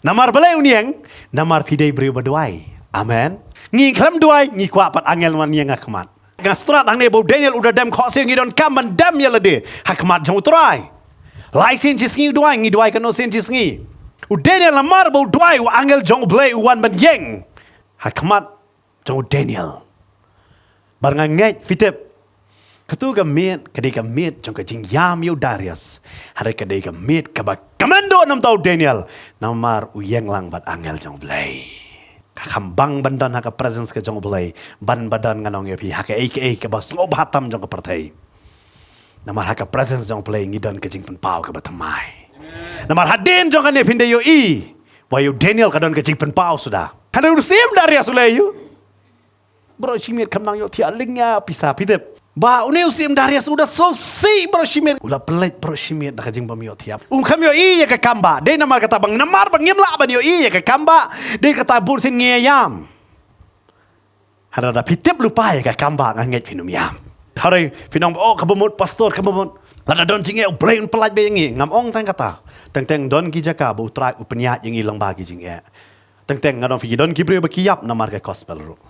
Namar balei un ïeng? Namar phi dei briew ba duwai. Amen. Ngi khlem duwai, ngi kwah pat angel wan ïeng ha khmat. Nga stad hangne ba u Daniel u da dem khohsiew, ngi donkam ban dem ïa lade ha khmat jong u Trai. Lai sien shi sngi u duwai, ngi duwai katno sien shi sngi. U Daniel namar ba u duwai, u angel jong U Blei u wan ban ïeng ha khmat jong u Daniel. Bad nga ngeit phi tip, katu ka miet ka dei ka miet jong ka jingïam ïa u Darius. Hynrei ka dei ka miet kaba kmen doh namar u Daniel, namar u ïeng lang bad angel jong U Blei. Ka kham bang ban don ha ka presence ka jong U Blei ban ba don, ngan ong ïa phi, ha kaei kaei kaba sngewbha tam jong ka pyrthei. Namar ha ka presence jong U Blei ngi don ka jingpynpaw kaba thymmai. Namar hadien jong kane phin da ïohi ba ïa u Daniel ka don ka jingpynpaw suda. Hynrei u syiem Darius u leh aïu? Baroh shi miet kam nang ïohthiah lyngngoh pisa, phi tip. Ba une u syiem Darius u da sngewsih baroh shi miet. U la pynleit baroh shi miet da ka jingbym ïohthiah. Um kham ïohi ïa ka kam ba. Dei namar kata ba, namar ba ngim lah ban ïohi ïa ka kam ba, dei kata bun sien ngi ïam. Hynrei lada phi tip lypa ïa ka kam ba, nga ngeit phin ym ïam. Hynrei phin ong, oh, kaba mut pastor, kaba mut. Lada don jingeh U Blei un pyllait beit ïa ngi. Ngam ong tang kata. Teng teng don ki jaka ba u Trai u pynïaid ïa ngi lyngba ki jingeh. Teng teng, ngan ong ïa phi, ki don ki briew ba ki ïap namar ka gospel ruh.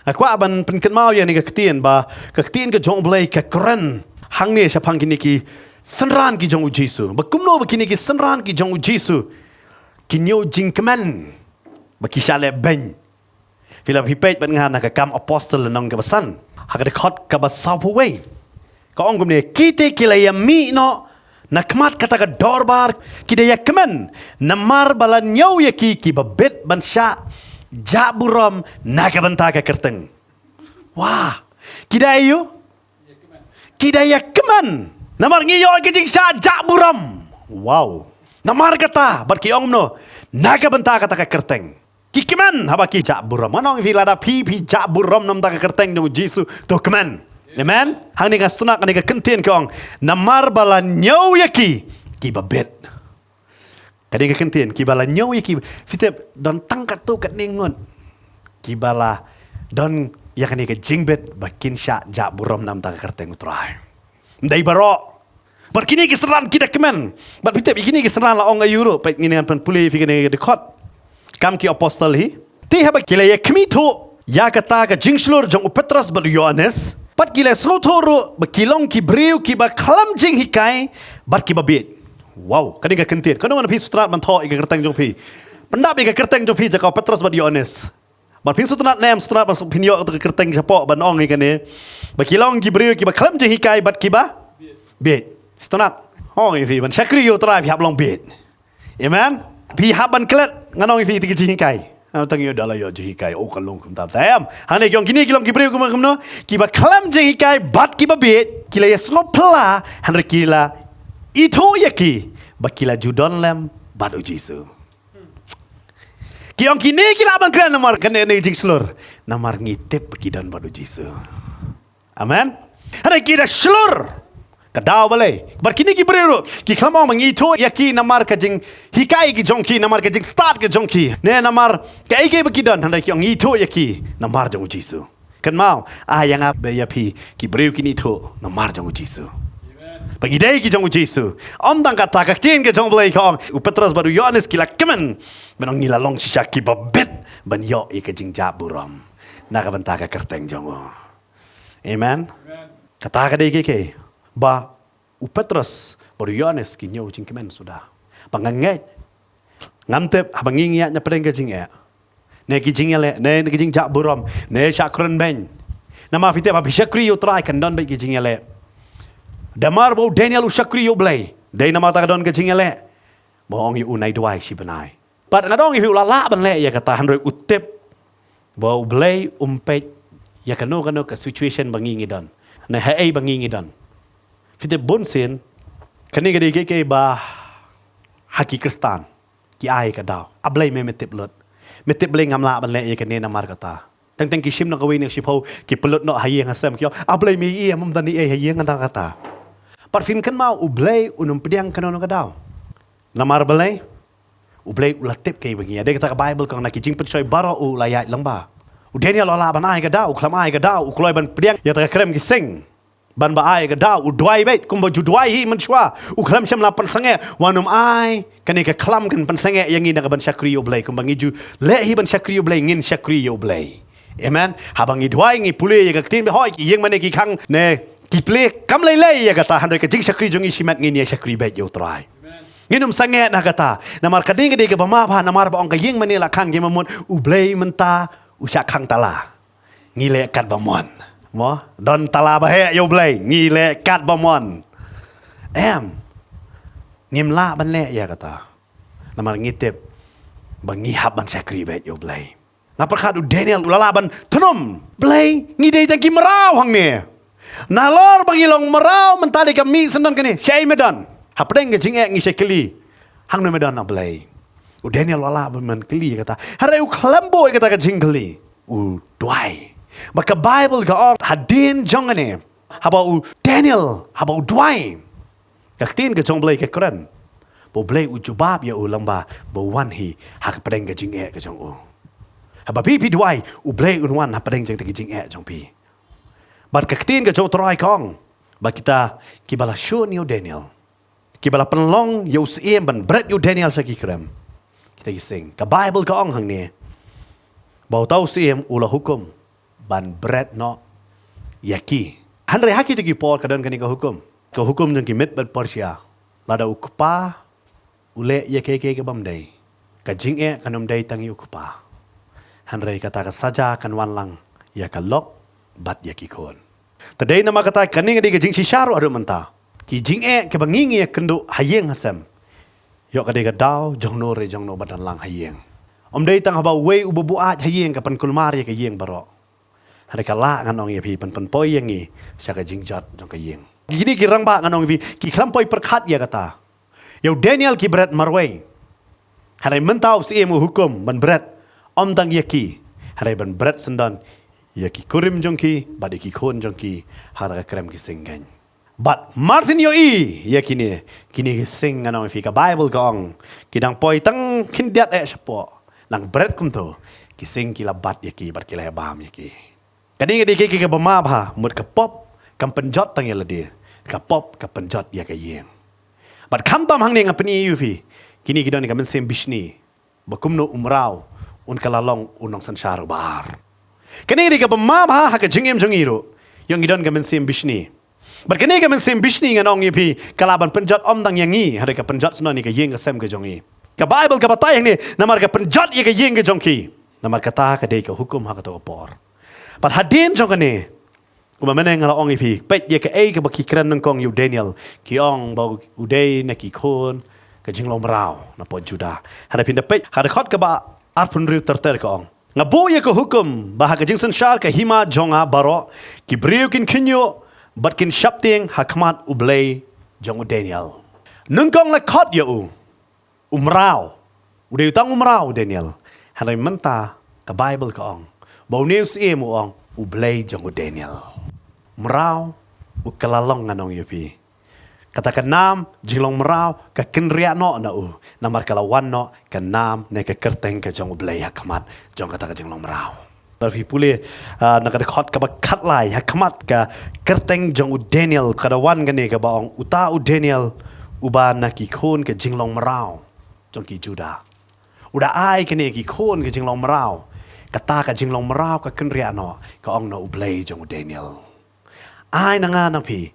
Nga kwah ban pynkynmaw ïa kane ka ktien ba, ka ktien ka jong U Blei ka kren hangne shaphang kine ki synran ki jong U Jisu. Ba kumno ba kine ki synran ki jong U Jisu ki ñiew jingkmen ba ki shah leh beiñ. Phi la phi peit bad nga na ka Kam Apostol lynnong kaba san, ha ka dkhot kaba sawphew wei. Ka ong kumne: Ki te ki la ïamih noh na khmat kata ka dorbar, ki da ïakmen, namar ba la ñiew ïa ki kiba bit ban shah jah burom na ka bynta ka kyrteng. Wah, ki da ïa, ki da ïakmen namar ngi ïoh ïa ka jingshah jah burom. Wow. Namar kata bad ki ong kumno? Na ka bynta kata ka kyrteng. Ki kmen haba ki jah burom. Ngan ong ïa phi, lada phi, phi jah burom namar ka kyrteng jong u Jisu, to kmen. Amen. Hangne ka sngewtynnat, hangne ka kyntien ka ong, namar ba la ñiew ïa ki kiba bit. Kane ka kyntien, kiba la ñiew ïa ki, phi tip, don tang katto katne ngut kiba la don ïa kane ka jingbit ba kin shah jah burom namar ka kyrteng u Trai. Ym dei baroh. Bad kine ki synran ki da kmen. Bad phi tip, kine ki synran la ong aïu ruh, peit, ngin ngan pynpule ïa phi kane ka dkhot. Kam ki Apostol hi. Te haba ki la ïa khmih thuh ïa kata ka jingshlur jong u Petros bad u Ïohannes, bad ki la sngewthuh ruh ba ki long ki briew kiba khlem jinghikai bad kiba bieit. Wow, kane ka kyntien. Kano ngan phi sngewtynnat ban thoh ïa ka kyrteng jong phi. Pyndap ïa ka kyrteng jong phi jaka u Petros bad u Ïohannes. Bad phin sngewtynnat ne em sngewtynnat ban phin ïoh ïa ka kyrteng shapoh ban ong ïa kane. Ba ki long ki briew kiba khlem jinghikai bad kiba bieit. Sngewtynnat. Ong ïa phi, ban shakri ïa u Trai phi hap long bieit. Amen. Phi hap ban klet, ngan ong ïa phi, ïa ki jinghikai. Ngan tang ïa da la ïoh jinghikai, oh, kan long kumta. Em. Hangne ki ong kine ki long ki briew kumno kumno, kiba khlem jinghikai bad kiba bieit, ki la ïa sngewphylla, hynrei ki la ithuh ïa ki ba ki la ju don lem bad u Jisu. Ki ong kine ki lah ban kren namar kane ne jingshlur. Namar ngi tip ba ki don bad u Jisu. Amen. Hynrei ki da shlur ka daw balei. Bad kine ki briew ruh ki khlem ong ba ngi ithuh ïa ki namar ka jinghikai ki jong ki, namar ka jingstad ki jong ki, ne namar kaei kaei ba ki don. Hynrei ki ong ngi ithuh ïa ki namar jong u Jisu. Kynmaw, ai ïa nga bad ïa phi, ki briew kin ithuh namar jong u Jisu. Ba ngi dei ki jong u Jisu. Ym tang kata, ka ktien ka jong u Blei ka ong, u Petros bad u Ïohannes ki la kmen ban ong ngi la long shisha kiba bit ban ïoh ïa ka jingjah burom na ka bynta ka kyrteng jong u. Amen. Kata ka dei kaei kaei ba u Petros bad u Ïohannes ki ñiew jingkmen suda. Ba nga ngeit, ngam tip, haba ngi ngi ïaid na pdeng ka jingeh, ne ki jingïaleh, ne ki jingjah burom, ne shah kren beiñ. Namar phi tip, haba phi shakri ïa u Trai kan don beit ki jingïaleh. Namar ba u Daniel u shakri ïa u Blei, dei namar kata ka don ka jingïaleh. Ba ong ïa u nai duwai shi bnai. Bad nga ong ïa phi, u la lah ban leh ïa kata, hynrei u tip ba u Blei um peit ïa kano kano ka situation ba ngi ngi don, ne haei ba ngi ngi don. Phi tip, bunsien kane ka dei kaei kaei ba ha ki Khristan ki ai ka daw. A Blei, me me tip lut. Me tip Blei, ngam lah ban leh ïa kane namar kata. Teng teng ki shim noh kawei ne shiphew, ki pynlut noh ha ïing ha sem, ki ong, a Blei, me ïohi, ym don ei ha ïing namar kata. Bad phin kynmaw, u Blei un ym pdiang kano kano ka daw. Namar balei? U Blei u la tip kaei ba ngi ïa. Dei kata ka Baibl ka ong, na ki jingpynshoi baroh u la ïaid lyngba. U Daniel u la lah ban ai ka daw, u khlem ai ka daw, u kloi ban pdiang ïa kata ka krem ki sing. Ban ba ai ka daw, u duwai beit kumba ju duwai hi mynshuwa. U khlem shym la pynsangeh, wat nym ai kane ka khlam kan pynsangeh ïa ngi na ka ban shakri ïa u Blei, kumba ngi ju leh hi ban shakri ïa u Blei, ngin shakri ïa u Blei. Amen. Haba ngi duwai, ngi pule ïa ka ktien, hooid, ki ïing mane ki khang ne ki plie, kam lei lei ïa kata, hynrei ka jingshakri jong ngi shimet, ngin ïa shakri beit ïa u Trai. Ngin ym sangeh na kata. Namar ka dei, ka dei kaba ma bha, namar ba ong ka ïing mane la khang, ïa ma mut u Blei mynta u shah khang tala. Ngi leh katba mon. Mo, don tala ba heh ïa u Blei, ngi leh katba mon. Em. Ngim lah ban leh ïa kata. Namar ngi tip ba ngi hap ban shakri beit ïa u Blei. Nga pyrkhat u Daniel u la lah ban thnum. Blei, ngi dei tang ki mraw hangne. Nalor ba ngi long mraw mynta dei ka mih syndon kane. Shaei me don? Hapdeng ka jingeh ngi shait kylli. Hangno me don, a Blei? U Daniel u la lah ban kylli kata. Hynrei u khlem buh ïa kata ka jingkylli. U duwai. Ba ka Baibl ka ong hadien jong kane, haba u Daniel, haba u duwai, ka ktien ka jong u Blei ka kren ba u Blei u jubab ïa u lyngba ba u wan hi ha ka pdeng ka jingeh ka jong u. Haba phi phi duwai, u Blei un wan ha pdeng jong ka jingeh jong phi. Bad ka ktien ka jong u Trai ka ong ba kita kiba la shun ïa u Daniel, kiba la pynlong ïa u syiem ban bret ïa u Daniel sha ki krem, kita ki sing. Ka Baibl ka ong hangne ba uta u syiem u la hukum ban bret noh ïa ki. Hynrei ha kito ki por ka don kane ka hukum, ka hukum jong ki Med bad Persia. Lada u kpa u leh ïa kaei kaei ka bym dei, ka jingeh kan ym dei tang ïa u kpa, hynrei kata ka saja kan wan lang ïa ka lok bad ïa ki khun. Te dei namar kata kane ka dei ka jingshisha ruh haduh mynta. Ki jingeh kiba ngi ngi ïakynduh ha ïing ha sem, ïoh ka dei ka daw jong no re jong no ba don lang ha ïing. Ym dei tang haba uwei uba buaid ha ïing ka pynkulmar ïa ka ïing baroh. Hynrei ka lah, ngan ong ïa phi, ban pynpoi ïa ngi sha ka jingjot jong ka ïing. Kine ki rangbah, ngan ong ïa phi, ki khlem poi pyrkhat ïa kata. Ïa u Daniel ki bret marwei. Hynrei mynta u syiem u hukum ban bret Ym tang ïa ki, hynrei ban bret syndon ïa ki kurim jong ki bad ïa ki khun jong ki ha kata ka krem ki sing keiñ. Bad mar syn ïohi ïa kine, kine ki sing, ngan ong ïa phi, ka Baibl ka ong, ki dang poi tang khyndiat eh shapoh, nang bret kumto, ki sing ki la bat ïa ki bad ki la ïa bam ïa ki. Kane ka dei ka, ka bama bha, mut ka pop kam pynjot tang ïa lade, ka pop ka pynjot ïa ka ïing. Bad khamtam hangne nga pyni ïa phi, kine ki don ka mynsiem bishni, ba kumno u mraw un kylla long u nongsynshar uba ar. Kane ka dei ka bama bha ha ka jingim jong ngi ruh, ïoh ngi don ka mynsiem bishni. Bad kane ka mynsiem bishni, ngan ong ïa phi, ka lah ban pynjot ym tang ïa ngi, hynrei ka pynjot syndon ïa ka ïing ka sem ka jong ngi. Ka Baibl ka batai hangne, namar ka pynjot ïa ka ïing ka jong ki. Namar kata ka dei ka hukum ha kato ka por. Bad hadien jong kane, kumba mynne nga la ong ïa phi, peit ïa kaei kaba ki kren nyngkong ïa u Daniel. Ki ong ba u dei na ki khun ka jinglong mraw napoh Judah. Hynrei phin da peit ha ka dkhot kaba arphew hynriew ter ter ka ong, nga buh ïa ka hukum ba ha ka jingsynshar ka hima jong nga baroh, ki briew kin khynñiuh bad kin sheptieng ha khmat U Blei jong u Daniel. Nyngkong la khot ïa u u mraw. U dei u tang u mraw u Daniel. Hynrei mynta ka Baibl ka ong ba une u syiem u ong U Blei jong u Daniel. Mraw u kylla long, ngan ong ïa phi. Kata ka nam jinglong mraw ka kynriah noh na u, namar ka la wan noh ka nam ne ka kyrteng ka jong U Blei ha khmat jong kata ka jinglong mraw. Lada phi pule, ah, na ka dkhot kaba khatlai, ha khmat ka kyrteng jong u Daniel, ka da wan kane kaba ong, uta u Daniel uba na ki khun ka jinglong mraw jong ki Judah. U da ai kane ki khun ka jinglong mraw. Kata ka jinglong mraw ka kynriah noh, ka ong na U Blei jong u Daniel. Ai na nga na phi,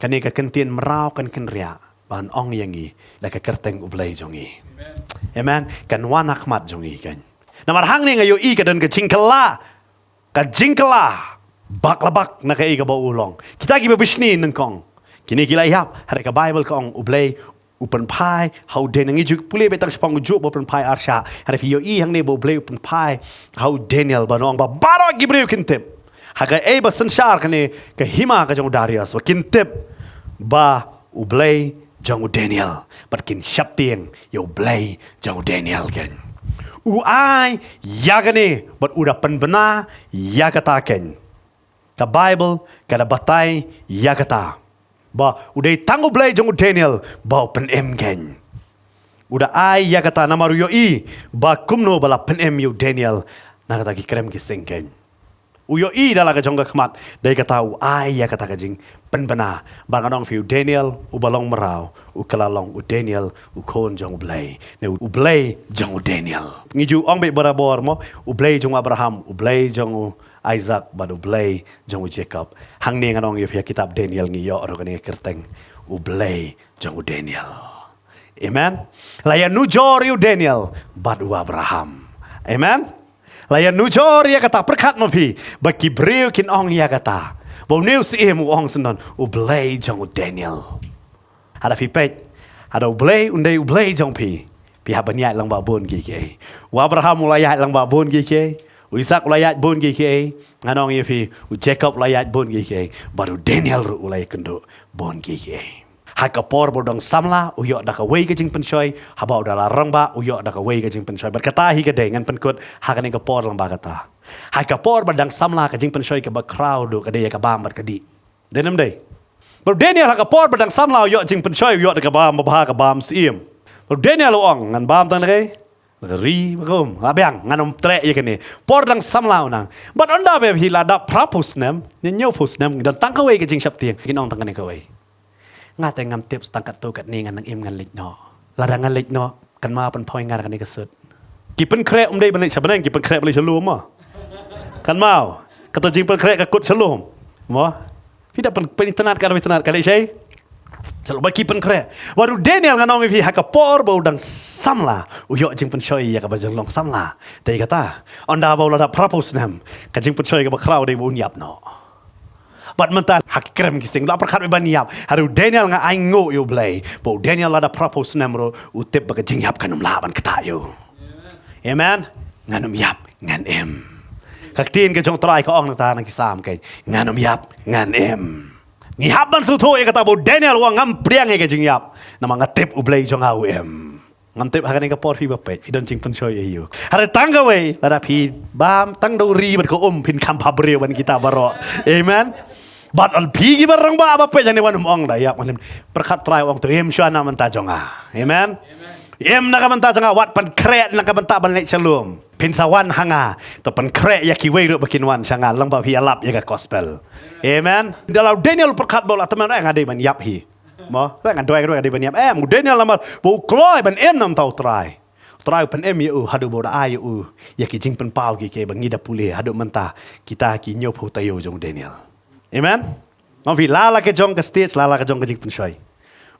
kane ka kyntien mraw kan kynriah ban ong ïa ngi da ka kyrteng U Blei jong ngi. Amen. Kan wan ha khmat jong ngi keiñ. Namar hangne nga ïohi ka don ka jingkylla, ka jingkylla bak la bak na kaei kaba u long. Kita kiba bishni nyngkong, kine ki la ïap, hynrei ka Baibl ka ong U Blei u pynphai ha u Daniel. Ngi ju pule beit tang shaphang u juh ba u pynphai arshah. Hynrei phi ïohi hangne ba U Blei u pynphai ha u Daniel, ba u ong ba baroh ki briew kin tip ha kaei ba synshar kane ka hima ka jong u Darius, ba kin tip ba U Blei jong u Daniel, bad kin sheptieng ïa U Blei jong u Daniel keiñ. U ai ïa kane bad u da pynbna ïa kata keiñ. Ka Baibl ka da batai ïa kata, ba u dei tang U Blei jong u Daniel ba u pynim keiñ. U da ai ïa kata namar u ïohi ba kumno ba la pynim ïa u Daniel na kata ki krem ki sing keiñ. U ïohi da la ka jong ka khmat, dei kata u ai ïa kata ka jingpynbna. Ba ngan ong phi, u Daniel uba long mraw u kylla long u Daniel u khun jong U Blei, ne U Blei jong u Daniel. Ngi ju ong beit barabor mo, U Blei jong u Abraham, U Blei jong u Isaac bad U Blei jong u Jacob. Hangne ngan ong ïa phi, ha kitab Daniel ngi ïoh ruh kane ka kyrteng, U Blei jong u Daniel. Amen. La ïanujor ïa u Daniel bad u Abraham. Amen. La ïanujor ïa kata, pyrkhat ma phi ba ki briew kin ong ïa kata, ba une u syiem u ong syndon, U Blei jong u Daniel. Haba phi peit, haba U Blei un dei U Blei jong phi, phi hap ban ïaid lang bad bun kiei kiei. U Abraham u la ïaid lang bad bun kiei kiei. U Isaac u la ïaid bun kiei kiei. Ngan ong ïa phi, u Jacob u la ïaid bun kiei kiei. Bad u Daniel ruh u la ïakynduh bun kiei kiei. Ha ka por ba u dang samla u ïoh da kawei ka jingpynshoi, haba u da la rangbah u ïoh da kawei ka jingpynshoi. Bad kata hi ka dei, ngan pynkut ha kane ka por lang bad kata. Ha ka por ba dang samla, ka jingpynshoi kaba khraw duh ka dei ïa ka bam bad ka dih. Dei ne ym dei? Bad u Daniel ha ka por ba dang samla u ïoh jingpynshoi, u ïoh da ka bam babha, ka bam syiem. Bad u Daniel u ong, ngan bam tang na kaei? Na ka ri ba kum. La biang, ngan ym treh ïa kane. Por dang samla u nang. Bad ynda ba phi la dap phra phew snem, hynñiew phew snem, don tang kawei ka jingsheptieng, kin ong tang kane kawei. Nga te ngam tip, tang katto katne ngan nang im ngan leit noh. Lada ngan leit noh, kynmaw pynphai nga da kane ka suit. Ki pynkhreh ym dei ban leit sha bneng, ki pynkhreh ban leit sha lum mo. Kynmaw, kato jingpynkhreh ka kut sha lum mo. Phi da pyn, pynitynnad ka, pynitynnad ka leit shai. Sha lum ba ki pynkhreh. Bad u Daniel, ngan ong ïa phi, ha ka por ba u dang samla u ïoh jingpynshoi ïa kaba jinglong samla. Te kata, ynda ba u la dap phra phew snem, ka jingpynshoi kaba khraw dei ba un ïap noh. Bad mynta ha ki krem ki sing la pyrkhat ban ïap. Hynrei u Daniel, nga ainguh ïa U Blei ba u Daniel lada phra phew snem ruh u tip ba ka jingïap kan ym lah ban ktah ïa u. Amen. Ngan ym ïap, ngan im. Ka ktien ka jong U Trai ka ong nangta na ki Salm keiñ, ngan ym ïap, ngan im. Ngi hap ban sngewthuh ïa kata ba u Daniel u ong, ngam pdiang ïa ka jingïap, namar nga tip U Blei jong nga u im. Ngam tip ha kane ka por phi ba peit, phi don jingpynshoi aïu. Hynrei tang kawei, lada phi bam tang da u ri bad ka um, phin kham pha briew ban kita baroh. Amen. Bad ol phi kiba rangbah ba peit hangne, wat nym ong da ïap, wat nym, pyrkhat Trai u ong, to im shuwa na ka bynta jong nga. Amen. Im na ka bynta jong nga, wat pynkhreh na ka bynta ban leit sha lum. Phin sa wan ha nga, to pynkhreh ïa kiwei ruh ba kin wan sha nga, lyngba phi ïalap ïa ka gospel. Amen. Da la u Daniel u pyrkhat ba u la tymmen, eh, nga dei ban ïap hi. Mo, nga duwai, nga duwai, nga dei ban ïap. Em, u Daniel namar ba u kloi ban im na ka bynta u Trai, u Trai u pynim ïa u haduh ba u da ai ïa u ïa ki jingpynpaw kiei kiei ba ngi da pule haduh mynta, kita ki hynñiewphew taïew jong u Daniel. Amen. Nga ong ïa phi, la la ka jong ka stage, la la ka jong ka jingpynshoi.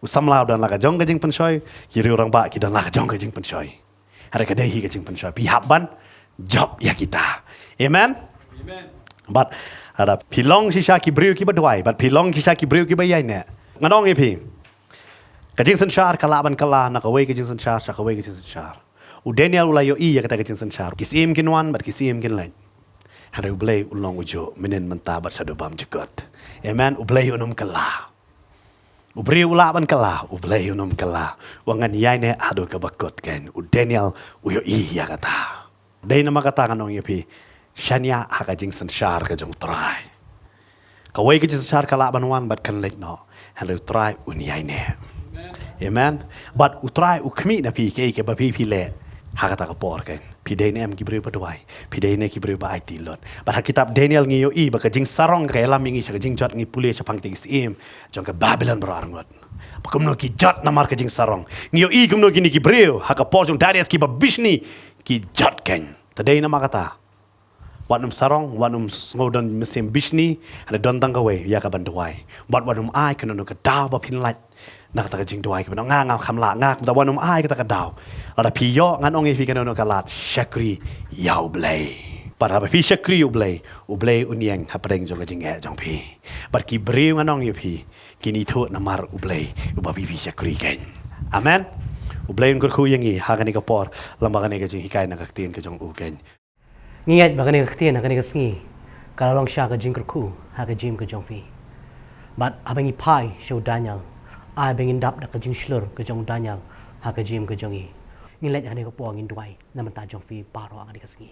U samla u don la ka jong ka jingpynshoi, ki riew rangbah ki don la ka jong ka jingpynshoi. Hynrei ka dei hi ka jingpynshoi, phi hap ban jop ïa kita. Amen. Amen. Bad lada phi long shisha ki briew kiba duwai, bad phi long shisha ki briew kiba ïaineh, ngan ong ïa phi, ka jingsynshar ka lah ban kylla na kawei ka jingsynshar sha kawei ka jingsynshar. U Daniel u la ïohi ïa kata ka jingsynshar. Ki syiem kin wan bad ki syiem kin leit, hynrei U Blei u long u juh mynhynnin mynta bad shaduh bymjukut. Amen. U Blei un ym kylla. U briew u lah ban kylla, U Blei un ym kylla. Wat ngan ïaineh haduh kaba kut kein. U Daniel u ïohi ïa kata. Dei namar kata ngan ong ïa phi, shaniah ha ka jingsynshar ka jong u Trai. Kawei ka jingsynshar ka lah ban wan bad kan leit noh, hynrei u Trai un ïaineh. Amen. Bad u Trai u khmih na phi kaei kaba phi phi leh ha kata ka por kein. Phi dei ne em ki briew ba duwai, phi dei ne ki briew ba aiti lut. Bad ha kitab Daniel ngi ïohi ba ka jingsarong ka ïalam ïa ngi sha ka jingjot, ngi pule shaphang kita ki syiem jong ka Babilon baroh arngut. Ba kumno ki jot namar ka jingsarong. Ngi ïohi kumno kine ki briew ha ka por jong Darius kiba bishni ki jot kein. Te dei namar kata, wat nym sarong, wat nym sngew don mynsiem bishni, hynrei don tang kawei ïa ka ban duwai. Bad wat nym ai kano kano ka daw ba phin lait na kata ka jingduwai kaba nga, nga kham lah, nga, kumta wat nym ai kata ka daw. Lada phi ïoh, ngan ong ïa phi, kano kano ka lad, shakri ïa U Blei. Bad haba phi shakri ïa U Blei, U Blei un ïeng hapdeng jong ka jingeh jong phi. Bad ki briew, ngan ong ïa phi, kin ithuh namar U Blei uba phi phi shakri kein. Amen. U Blei un kyrkhu ïa ngi ha kane ka por lyngba kane ka jinghikai na ka ktien ka jong u kein. Ngi ngeit ba kane ka ktien ha kane ka sngi ka la long sha ka jingkyrkhu ha ka jingim ka jong phi. Bad haba ngi phai sha u Daniel, ai ba ngin dap da ka jingshlur ka jong u Daniel ha ka jingim ka jong ngi. Ngin leit ha kane ka por, ngin duwai na bynta jong phi baroh ha kane ka sngi.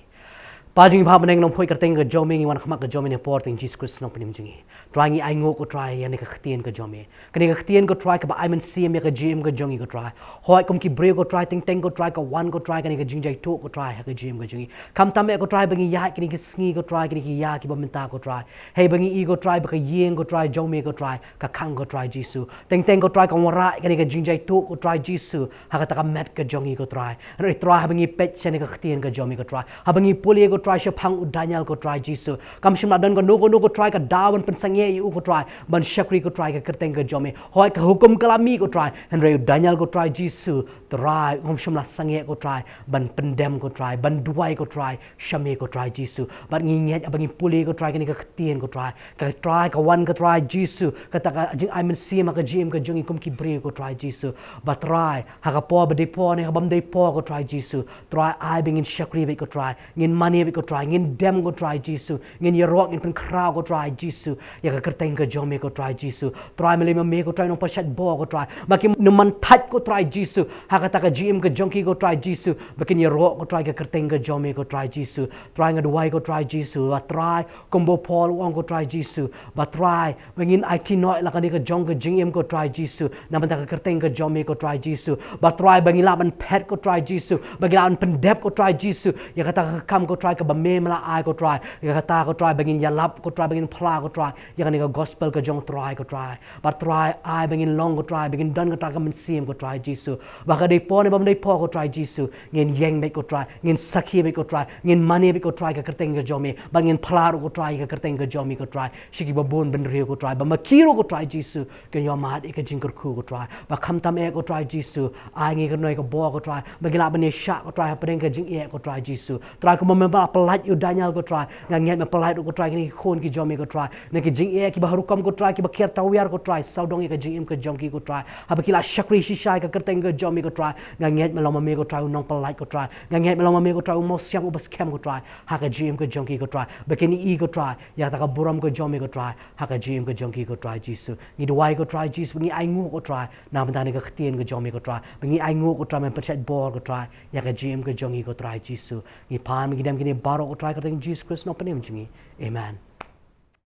Kpa jong ngi ba ha bneng, Nongphuh kyrteng ka jong me, ngi wan khmat ka jong me ha ka por jong u Jisu Khrist Nongpynim jong ngi. Trai, ngi ai nguh ko Trai ïa kane ka ktien ka jong me. Kane ka ktien ko Trai kaba ai mynsiem ïa ka jingim ka jong ngi ko Trai. Hooid, kum ki briew ko Trai, teng teng ko Trai ka wan ko Trai kane ka jingjaituh ko Trai ha ka jingim ka jong ngi. Khamtam eh ko Trai ba ngi ïaid kine ki sngi ko Trai, kine ki ïa kiba mynta ko Trai. Hei ba ngi i ko Trai ba ka ïing ko Trai jong me ko Trai ka khang ko Trai Jisu. Teng teng ko Trai ka wanrah kane ka jingjaituh ko Trai Jisu ha kata ka met ka jong ngi ko Trai. Hynrei Trai, haba ngi peit sha kane ka ktien ka jong me ko Trai, haba ngi pule ko Trai shaphang u Daniel ko Trai Jisu, kam shym la don kano kano ko Trai ka daw ban pynsangeh ïa u ko Trai ban shakri ko Trai ka kyrteng ka jong me. Hooid, ka hukum ka la mih ko Trai, hynrei u Daniel ko Trai Jisu, Trai, um shym la sangeh ko Trai ban pyndem ko Trai, ban duwai ko Trai sha me ko Trai Jisu. Bad ngi ngeit haba ngi pule ko Trai kane ka ktien ko Trai, ka Trai ka wan ko Trai Jisu, kata ka jingai mynsiem ha ka jingim ka jong ngi kum ki briew ko Trai Jisu. Bad Trai, ha ka por ba dei por ne ha bym dei por ko Trai Jisu, Trai, ai ba ngin shakri beit ko Trai, ngin mane beit ko Trai, ngin dem ko Trai Jisu, ngin ïaroh, ngin pynkhraw ko Trai Jisu ïa ka kyrteng ka jong me ko Trai Jisu. Trai, me lei ma me ko Trai, nongpynshait bor ko Trai, ba kim nym man thait ko Trai Jisu ha kata ka jingim ka jong ki ko Trai Jisu, ba kin ïaroh ko Trai ka kyrteng ka jong me ko Trai Jisu. Trai, nga duwai ko Trai Jisu, ba Trai, kumba u Paul u ong ko Trai Jisu, ba Trai, ba ngin aiti noh ïa la kane ka jong ka jingim ko Trai Jisu na bynta ka kyrteng ka jong me ko Trai Jisu. Ba Trai, ba ngin lah ban phet ko Trai Jisu, ba ngin lah ban pyndep ko Trai Jisu ïa kata ka kam ko Trai kaba me me la ai ko Trai, ïa kata ko Trai ba ngin ïalap ko Trai, ba ngin phla ko Trai ïa kane ka gospel ka jong Trai ko Trai. Ba Trai, ai ba ngin long ko Trai, ba ngin don ko Trai ka mynsiem ko Trai Jisu, ba ka dei por ne bym dei por ko Trai Jisu, ngin ïeng beit ko Trai, ngin sakhi beit ko Trai, ngin mane beit ko Trai ka kyrteng ka jong me, ba ngin phla ruh ko Trai ka kyrteng ka jong me ko Trai sha kiba bun bynriew ko Trai, ba ma ki ruh ko Trai Jisu kin ïoh mad ïa ka jingkyrkhu ko Trai. Ba khamtam eh ko Trai Jisu, ai ngi kane ka bor ko Trai, ba ngin lah ban ïashah ko Trai hapdeng ka jingeh ko Trai Jisu. Trai, kumba me ba la pyllait ïa u Daniel ko Trai. Nga ngeit me pyllait ruh ko Trai kine ki khun ki jong me ko Trai. Na ki jingeh kiba ha rukom ko Trai, kiba kiar tawiar ko Trai, sawdong ïa ka jingim ka jong ki ko Trai. Haba ki la shakri shisha ïa ka kyrteng ka jong me ko Trai, nga ngeit me long ma me ko Trai u nongpyllait ko Trai. Nga ngeit me long ma me ko Trai u mawsiang uba skhem ko Trai ha ka jingim ka jong ki ko Trai. Ba kin ïohi ko Trai ïa kata ka burom ka jong me ko Trai ha ka jingim ka jong ki ko Trai Jisu. Ngi duwai ko Trai Jisu ba ngi ainguh ko Trai na bynta kane ka ktien ka jong me ko Trai. Ba ngi ainguh ko Trai men pynshait bor ko Trai ïa ka jingim ka jong ki ko Trai Jisu. Ngi pan ngi dem kine baroh ko Trai ha ka kyrteng Jisu Khrist u nongpynim jong ngi. Amen.